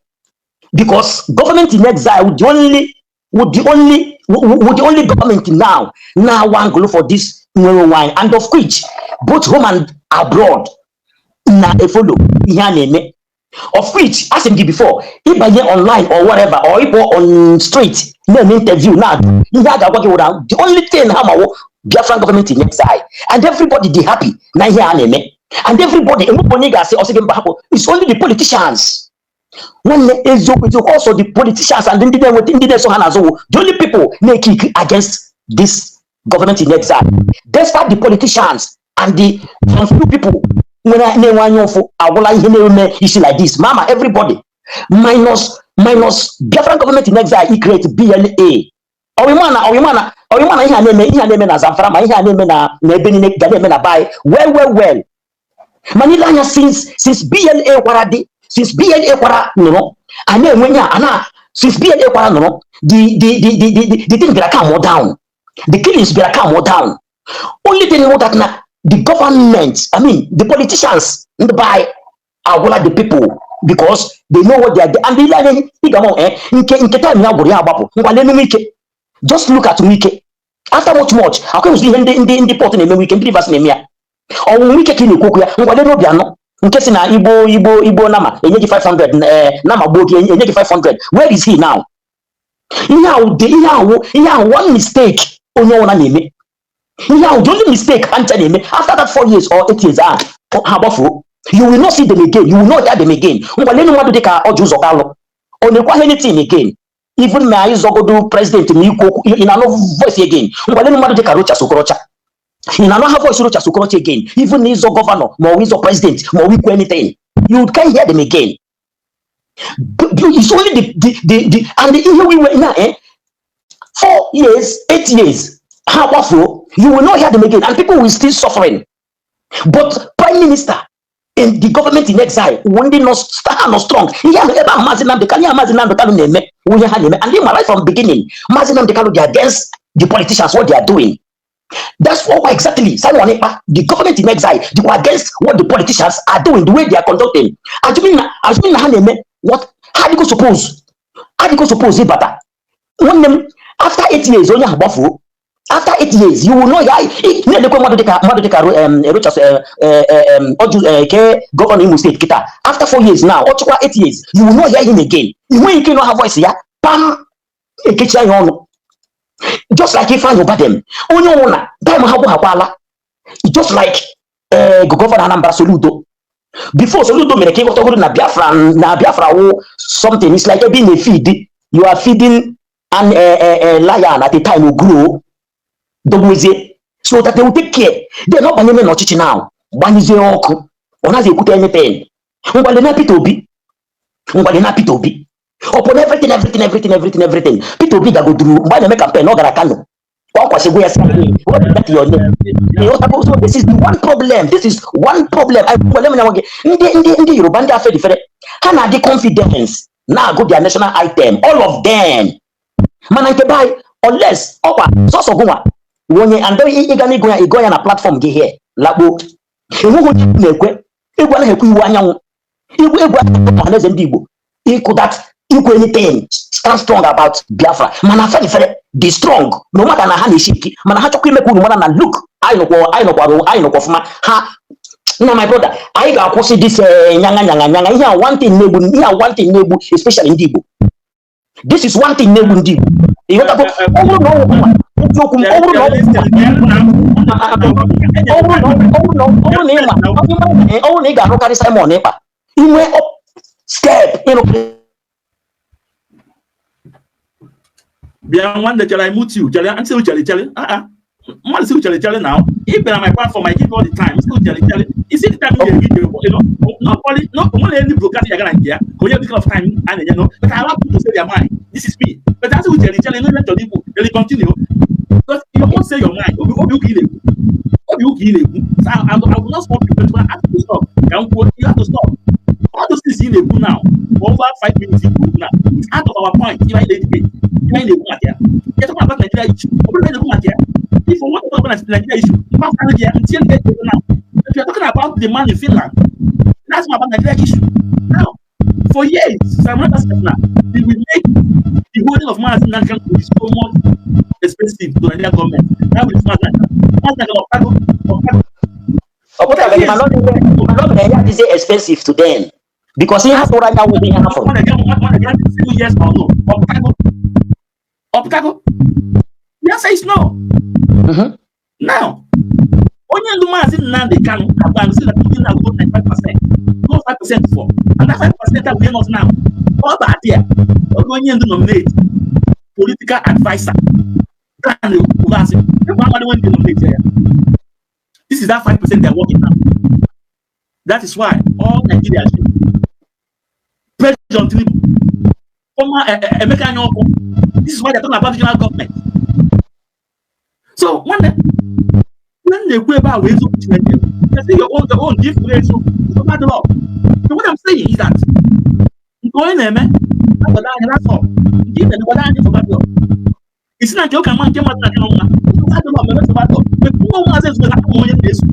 because government in exile would the only government now na-awa for this nwere onwe anyị, and of which both home and abroad na-efollow ihe a na-eme, of which asị m gị before, ịbanye online or whatever or ịpụ on street na-eme interview na ihe a ga-agwa gị wụra, the only thing ha mawo Biafran government in exile, and everybody dey happy na ihe a na-eme, and everybody enwepụ onye ga-asị ọsị gị mba hapụ. It's only the politicians, nwanne, eziokwu eziokwu. Also the politicians and ndị na-enweta ndị na-eso ha n'azụ wụ the only people na-ekick against this government in exile, despite the politicians and the some few people nwere na-enwe anya ụfụ agwụla ihe na-eme isi like this mama. Everybody minus Biafran government in exile i create BLA. Ọwịma na ihe a na-eme na Zamfara, ma ihe a na-eme na ebe niile ga na-eme na bai well well well. Mana ile anya, since BLA kwara dị, since BLA kwara nụrụ a na-enwe ihe a na, since BLA kwara nụrụ, the thing bịara calm down, the killings bịara calm down. Only thing know that na the government, I mean the politicians, ndị be agwụla the people because they know what they are. And ile anya ị ga-ama nke time ya gwụrụ ya agbapụ. Ngwa, lenu Wike. Just look at Wike after much much akwụghịzi ihe ndị port na-eme Wike, ndị Rivers na-eme ya. Ọnwụ Wike ka ị na-ekwu okwu ya. Ngwa, lenu Obianọ nke si na igbo nama enye gị 500, nama gbuo gị enye gị 500. Where is he now? Ihe ahụ dị, ihe ahụ one mistake onye ọbụla na-eme, ihe ahụ the only mistake ha ncha na-eme. After that 4 years or 8 years ahụ ha gbafuo, you will not see them again, you will not hear them again. Ngwa, lenu mmadụ dịka Orji Uzor Kalu, ọ na-ekwu anything again, even ma anyị zọgodo president ma ikwu okwu, ị na-anụ voice again? Ngwa, lenu mmadụ dịka Rochas Okorocha, ị na-anụ ha voice Rochas Okorocha again, even na ịzọ governor ma ọ bụ ịzọ president ma ọ bụ ikwu anything? You can't hear them again. It's only the and ihe we na 4 years, 8 years ha gbafuo, you will not hear them again and people will still suffering. But prime minister in the government in exile wụ ndị nọ, ha nọ strong. Ihe ahụ ebe ahụ Maazị Nnamdi Kanu, ihe Maazị Nnamdi Kanu na-eme wụ ihe ha na-eme. And they right from beginning, Maazị Nnamdi Kanu dey against the politicians, what they are doing. That's what exactly Simon Ekpa, the government in exile, they were against what the politicians are doing, the way they are conducting, assuming na ha na-eme what ha adịgo suppose, adịgo suppose ịbata. Nwanne m, after 8 years onye ahụ gbafuo, after 8 years you will know ya. Na-elekwe mmadụ dịka Rochas Orji ke governor Imo State kịta, after 4 years now, ọ chịkwa 8 years, you will not hear him again. Ị nweghị ike ịnụ ha voice ya pam ekechi anya ọnụ, just like Ifeanyi Ubah. Onye ọnwụ na time ha gwaghakwala, just like governor Anambra Soludo. Before Soludo mere ka ịghọtagoro na Biafra, na Biafra wụ something. It's like ebe ị na-efeed, you are feeding an a lion at a time will grow dogwezie so that they will take care. Then ọ banyere n'ọchịchị now, gbanyụzie ọkụ, ọ naghị ekwute anything. Ngwale na Peter Obi, ngwale na Peter Obi, upon everything, everything, everything, everything, everything, Peter Obi gagoduru mgbe a na-eme campaign, ọ gara Kano, ọ kwasịgwo ya sị, "What is that your name?" Ịghọtago? So this is the one problem, this is one problem. I gwale m ya nwa gị, ndị Yoruba, ndị Afenifere, ha na-adị confidence na-agụ their national item, all of them. Mana nke be anyị, unless ọkwa sọsọ gụnwa wụ onye and ịga n'ịgụ ya, ịgụ ya na platform gị here, lakpo enweghị onye na-ekwe egwu anaghị ekwe iwu anyanwụ igwe egwu Ọhaneze Ndị Igbo ịkụ that ikwu anything, stand strong about Biafra. Mana Afenifere dị strong, no matter na ha na-esi ike, mana ha chọkwa ime ka unu mara na look, anyị nọkwa, anyị nọkwara, anyị nọkwa ọfụma. Ha na my brother, anyị ga-akwụsị this nyanga nyanga nyanga. Ihe a one thing na-egbu, ihe a one thing na-egbu especially ndị Igbo. This is one thing na-egbu ndị Igbo, ịghọtago? Ọ bụrụ na ọ nwụ eziokwu m, ọ bụrụ na ọ ọ bụrụ na ọ bụrụ na ọ bụrụ na ị ma ọ bụrụ na ị ga-arụkarị Simon Ekpa inwe step ịrụkarị. Bịa nwanne, chere, I mute you. Chere, ntị, chere, chere. Ah ah, mmadụ si chere, chere. Now if bịara my platform, I give you all the time. Still chere, chere. You see the time you give nobody, no only any broadcast ya gara nke ya ka onye this kind of time a na-enye, no. But I allow people to say their mind. This is me. But asị chere, chere, no let ikwu. Then you continue because you won't say your mind. Obi obi ụka ị na-ekwu, obi ụka ị na-ekwu. So I will not stop you, but when I ask you to stop, ka m kwuo, you have to stop. All those things ị na-ekwu now for over 5 minutes, ikwu now, it's out of our point. Ihe anyị na-edebate, ihe anyị na-ekwu maka ya, you're talking about Nigeria issue. Ọ bụrụ na anyị na-ekwu maka ya, if you want to talk about Nigeria issue, mkpafụta gị ya ntinye ndị ego. Now, if you're talking about the man in Finland, that's not about Nigeria issue. Now, for years, Simon Ekpa said now he will make the holding of Mazi Nnamdi Kanu to be so much expensive to Nigeria government. Now with Mazi Nnamdi Kanu, Ọkago, Ọkago. Ọ pụtabeghị, mana ọ mere ya adịzie expensive to them because ihe ha tụrụ anya wụ ihe ha fụrụ. One again, one again, 7 years or no? Ọpụtago, ọpụtago? The answer is no. Now, onye ndu Maazị Nnamdi Kanu agba sị na ndị na-agụ 95%, go 5% for, and that 5% that we not now. Ọ bụ adị a oge onye ndu nominate political adviser Dan Ubasi, people amadi when they nominate ya. This is that 5% they are working now. That is why all Nigerians should pressure on Tinubu, former Emeka Anyaoku. This is why they're talking about regional government. So nwanne, ihe m na-ekwu ebe a wee eziokwu Chineke. You say your own give eziokwu, nsogbu adịrọ. So what I'm saying is that nke onye na-eme agbado anya, that's all. Nke ị na-eme, gbado anya, nsogbu adịrọ. Isi na nke ụka mma, nke mmadụ na-adị mma, nsogbu adịrọ, mere nsogbu adịrọ. But nwa maazị ezugbo na aka onye na-eso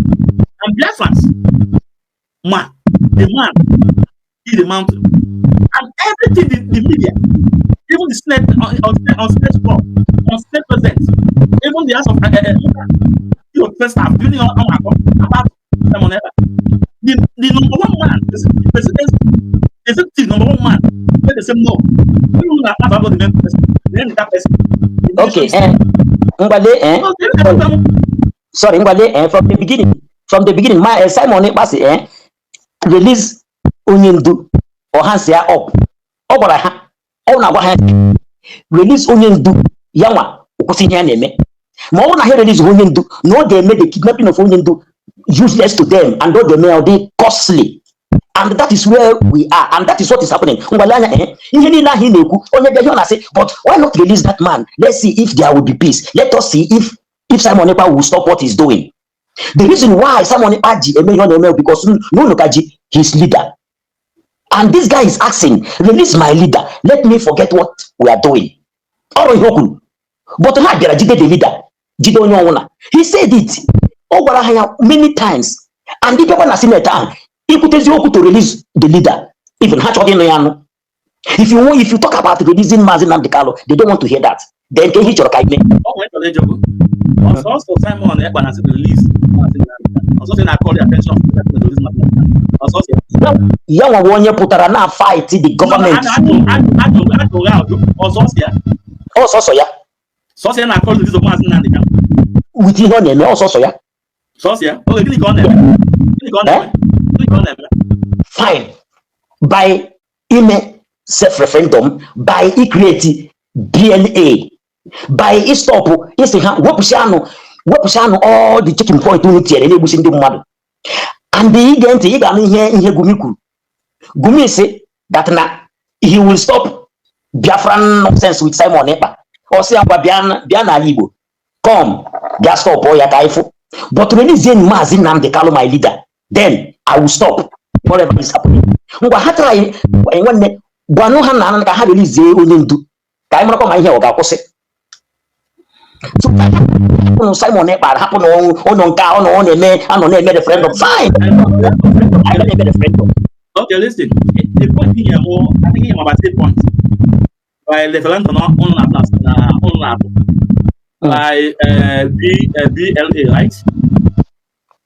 and Biafrans ma the man in the mountain and everything, the media, even the Senate, on Senate floor, on Senate president, even the House of your first staff, during all about Simon Ekpa, the number one man, the president, the executive number one man, when they say no, you know that about the main person, then that person. Okay, ngwale, No, they don't have sorry, ngwale, from the beginning, ma Simon Ekpa sị, release onye ndu, ọha ya up. Ọ gwara ha, ọ na-agwa ha release onye ndu ya nwa kwụsị ihe ya na-eme. Ma ọ bụrụ na ha release onye ndu, na ọ ga-eme the kidnapping of onye ndu useless to them and ọ ga-eme ọ dị costly. And that is where we are, and that is what is happening. Ngwale anya, ihe niile ahụ ị na-ekwu, onye bịa ihe ọ na-asị, "But why not release that man? Let's see if there will be peace. Let us see if Simon Ekpa will stop what he's doing." The reason why Simon Ekpa ji eme ihe ọ na-eme, because n'ụlọ ka ji his leader, and this guy is asking, "Release my leader, let me forget what we are doing." Ọrụ ihe o kwuru, but ha bịara jide the leader, jide onye ọnwụna. He said it, ọ gwara ha ya many times. And ịbịakwa na Senate ahụ ikwutezi okwu to release the leader, even ha chọghị ịnụ ya anụ. If you want, if you talk about releasing Mazi Nnamdi Kanu, they don't want to hear that. Then ke ihe ị chọrọ ka ime? Ọ nwere chọrọ ịjụ bụ ọsọsọ Simon Ekpa na release Maazị Nnamdi Kanu, ọsọsọ na-akọ the attention of the release Maazị Nnamdi Kanu, ọsọsọ Ya nwa bụ onye pụtara na fight the government. Ajụ ọsọsọ ya. Ọsọsọ ya. Sọsọ ya na-akọ release of Maazị Nnamdi Kanu. With ihe ọ na-eme, ọsọsọ ya. Sọsọ ya. Oge gịnị ka ọ na-eme? Gịnị ka ọ na-eme? Gịnị ka ọ na-eme? Fine, by ime self referendum, by create BLA, by stop isi ha wepụsị anụ, wepụsị anụ all the checking point unu tinyere na-egbusi ndị mmadụ. And ige ntị, ị ga-anụ ihe Gumi kwuru. Gumi sị that na he will stop Biafran nonsense with Simon Ekpa. Ọ sị ya, ngwa, bịa, bịa n'ala Igbo, come, bịa stop ya ka anyị fụ, but release Maazị Nnamdi Kanu, my leader, then I will stop whatever is happening. Ngwa, ha tara anyị. Nwanne, gwanụ ha na ka ha release onye ndu ka anyị marakwa ma ihe ọ ga-akwụsị. So hapụnụ Simon Ekpa, hapụnụ ụnụ nke a ọ na-eme, anọ na-eme referendum. Fine, anyị na-eme referendum. Okay, listen. The point here more, I think here about three points. By referendum on on by B BLA, right?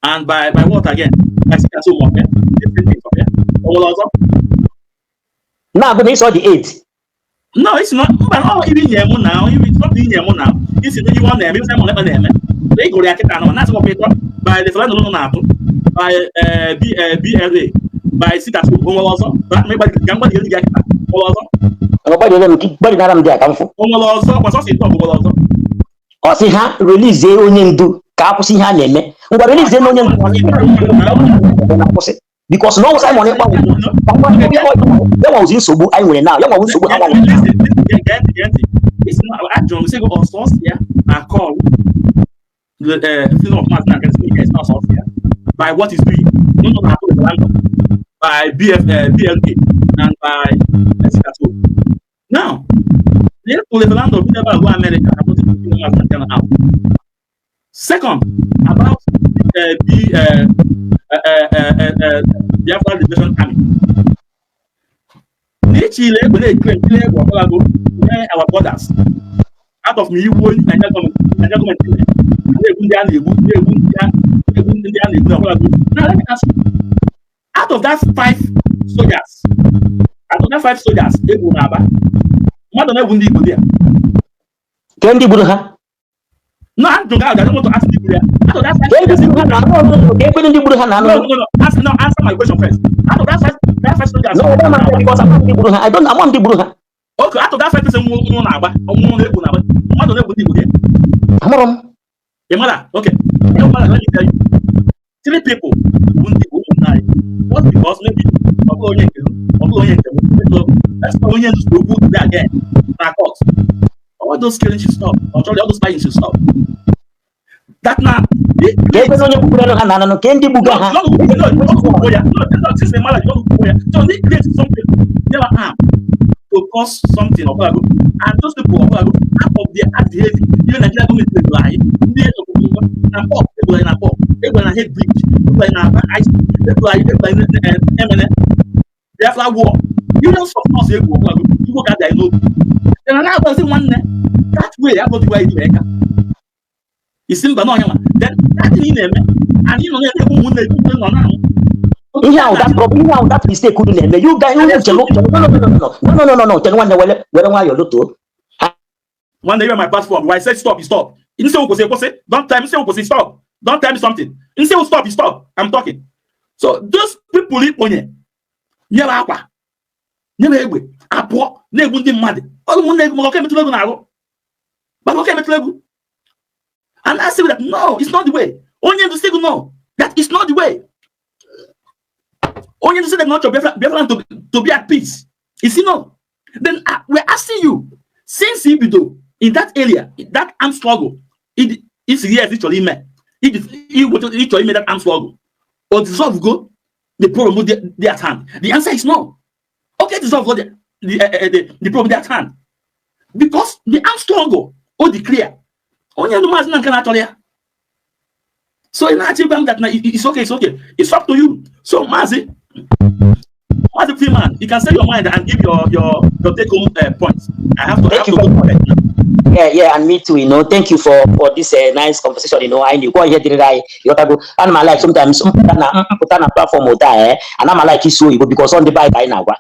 And by what again? By sit at home, okay? Different things, okay? Oh, also? Na-agụ na ịsọ dị 8. No, it's not. But oh, even here now, even something here now. It's the you want them, it's Simon Ekpa na-eme. They go there kita now. That's what we by referendum on by B BLA, by sit at home also. But maybe can go get kita. Also. Gbadịrị m, gbadịnara m dị a ka m fụ. O nwere ọzọ gbasọsọ ịtọ bụ nwere ọzọ. Ọ sị ha release onye ndu ka akwụsị ihe a na-eme. Ngwa, release na onye ndu na-akwụsị, because na ọwụ Simon Ekpa ya nwazi nsogbu anyị nwere na ya nwazi nsogbu ha nwa. Gee ntị, gee ntị. Isi na ajụrụ m sị gị, ọsọsọ ya na call the freedom of Maazị Nnamdi Kanu, yes, ọsọsọ ya by what he's doing, no, na referendum, by BF BLA and by sit at home. Now the referendum bi ebe a America about the freedom of Maazị Nnamdi Kanu out. Second, about B Biafra Liberation Army. N'echile egbe na-ekwe nkiri egbe ọbụlago nye our brothers out of na iwu Nigeria gọọmenti, Nigeria gọọmenti na-egbu ndị a na-egbu, na-egbu ndị a na-egbu, ndị a na-egbu ọbụlago. Now let me ask you, out of that five soldiers, out of that five soldiers egbu n'Aba, mmadụ na-egbu ndị Igbo dị ya? Ke ndị gburu ha? No, ajụ gị, I don't want to ask ndị gburu ya. Out of that five Ke ndị soldiers gburu ha na anụ? Ka ekpere ndị gburu ha na anụ? No, ask, no, answer my question first. Out of that five soldiers No, I don't matter because ama ndị gburu ha. I don't ama ndị gburu ha. Okay, out of that five person nwụrụ na-agba, nwụrụ na-egbu na-agba, mmadụ na-egbu ndị Igbo dị ya? Amụrụ m. Ị mara? Okay. Ị mara, let me tell you. Three people bụ ndị Igbo, ụmụnna anyị. Just because maybe ọ bụrụ onye nke m, ọ bụrụ onye nke m, so let's say onye ndu okwu there again na court. All those killing should stop. Or sorry, all those fighting should stop. That na Ka ekpere onye gbukwere ha na anụ, ke ndị gbuga ha? No, no, no, no, no, no, since the matter, you don't go. So they create something, they were armed to cause something or whatever. And those people or whatever, out of their act behavior, even Nigeria government dey lie, ndị obodo na pop, egburu na pop, egburu na head bridge, egburu na Aba high school, egburu na Emene, Biafra war. Millions of us egwu ọbụla Igbo ga abịa n'obi. Then na agbazi nwanne, that way abụghị way dị eka. Isi mba n'ọnya nwa. Then that thing ị na-eme, and ị nọ na-egbu ụmụnne gị, ụmụnne nọ na-anwụ. Ihe ahụ, that problem, ihe ahụ, that mistake unu na-eme, you guys, unu chelu chelu. No, no, no, no, no, no, no, no, no, chelu nwanne, were were nwayọọ lotuo. One day, my platform, where I said stop, you stop. Instead of kwụsị, don't tell me say kwụsị, stop. Don't tell me something. Instead of stop, you stop. I'm talking. So those people ikponye nyere akwa, nyere egbe, apụọ na-egbu ndị mmadụ. Ọ ụmụnne egwu maka ọka emetụla egwu n'arụ. Maka ọka emetụla egwu. And I say that no, it's not the way. Onye ndu sị gị no, that is not the way. Onye ndu sị that not Biafra, Biafra to be at peace. You see, no. Then we're asking you, since ibido in that area, that armed struggle, it is, yes, ịchọrọ ime, ịchọrọ ime that armed struggle, or dissolve go the problem dey at hand? The answer is no. Okay, dissolve go the problem dey at hand. Because the armed struggle, o declare, onye ndu Maazị Nnamdi Kanu achọrọ ya. So ị na-achọ ịgwa m that na it's okay, it's okay. It's up to you. So Maazị Freeman, you can say your mind and give your take home points. I have Thank you to go very to much. bed now. Yeah, and me too. Thank you for this nice conversation. I knew ihe dịrị anyị, ịghọtago. Ana m like sometimes mpụta na platform ụta ana m like isu oyibo because ọ ndị be anyị ka anyị na-agwa.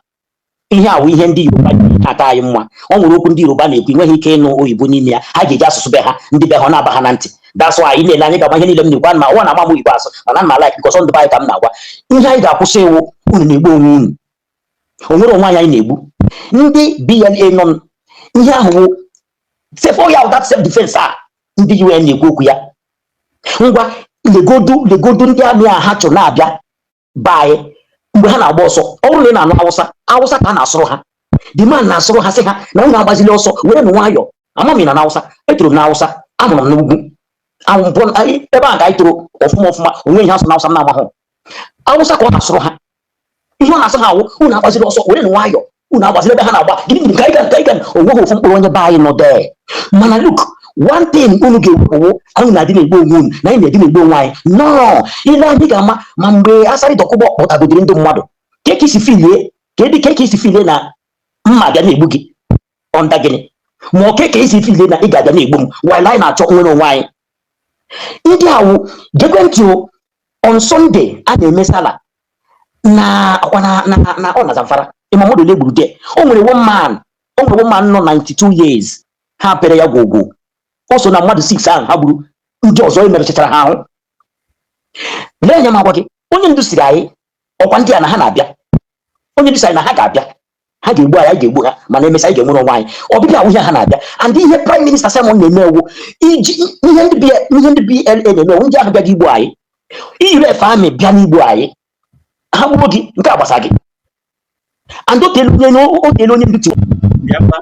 Ihe a wụ ihe ndị Yoruba ji aka anyị mma. Ọ nwere okwu ndị Yoruba na-ekwu, ị nweghị ike ịnụ oyibo n'ime ya. Ha ga-eji asụsụ be ha, ndị be ha, ọ na-aba ha na ntị. That's why ị na-ele anyị ga-agba ihe niile m na-ekwu ma ọ na-agba m igbo asụ, mana m like because ndụ anyị ka m na-agwa. Ihe anyị ga-akwụsị iwu, unu na-egbu onwe unu, o nwere onwe anyị, anyị na-egbu ndị BLA nọ ihe ahụ wụ self ya, that self defense a ndị UN na-ekwu okwu ya. Ngwa, legodu, legodu ndị army a ha chụrụ na-abịa be anyị mgbe ha na-agba ọsọ. Ọ bụrụ na ị na-anụ Awụsa, Awụsa ka a na-asụrụ ha. The man na-asụrụ ha, sị ha na unu agbazili ọsọ, were nụ nwayọ. Ama m na Awụsa, etoro m n'Awụsa, amụrụ m n'ugwu ebe a ka anyị toro ọfụma ọfụma. Onwe ihe asụ n'Awụsa m na-amahụ. Awụsa ka ọ na-asụrụ ha. Ihe ọ na-asụ ha awụ, unu agbazili ọsọ, were nụ nwayọ, unu agbazili ebe ha na-agba. Gịnị nke anyị ga nke anyị ga onweghị ofu mkpụrụ onye be anyị nọ dee. Mana look, one thing unu ga-ewepụwo, anyị na-adị na-egbu onwe unu na anyị na-adị na-egbu onwe anyị. No ile anyị ga-ama ma mgbe Asari Dokubo kpọtagodiri ndị mmadụ ka esi filie, ka edi ka esi filie na mma bịa na-egbu gị ọnda gịnị, ma ọ ka esi filie na ị ga-abịa na-egbu m while anyị na-achọ nwere onwe anyị. Ndị awụ gekwe ntị o. On Sunday a na-eme sala na akwa na ọ na Zamfara, ịma mmadụ ole gburu there? O nwere one man, o nwere one man nọ 92 years, ha pere ya gwogwo. O so na mmadụ 6 ahụ ha gburu. Ndị ọzọ emerechachara ha ahụ. Lee anya m agwa gị, onye ndu siri anyị ọkwa ndị a na ha na-abịa. Onye ndu siri anyị na ha ga-abịa, ha ga-egbu anyị, anyị ga-egbu ha, mana emesịa anyị ga-enwere onwe anyị. Ọbịbịa ahụ ihe ha na-abịa. And ihe Prime Minister Simon na-eme ewu iji ihe ndị BLA na-eme ewu, ndị ahụ bịaga igbu anyị, iyiri efe amị bịa n'igbu anyị, ha gbuo gị, nke a gbasa gị. And o teelu onye ndu tiwa. Biafra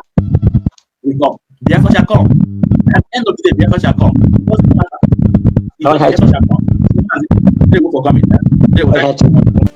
will come. Biafra shall come. At the end of the day, Biafra shall come. Doesn't matter. All right. Biafra shall come. They will for coming. They will. All right.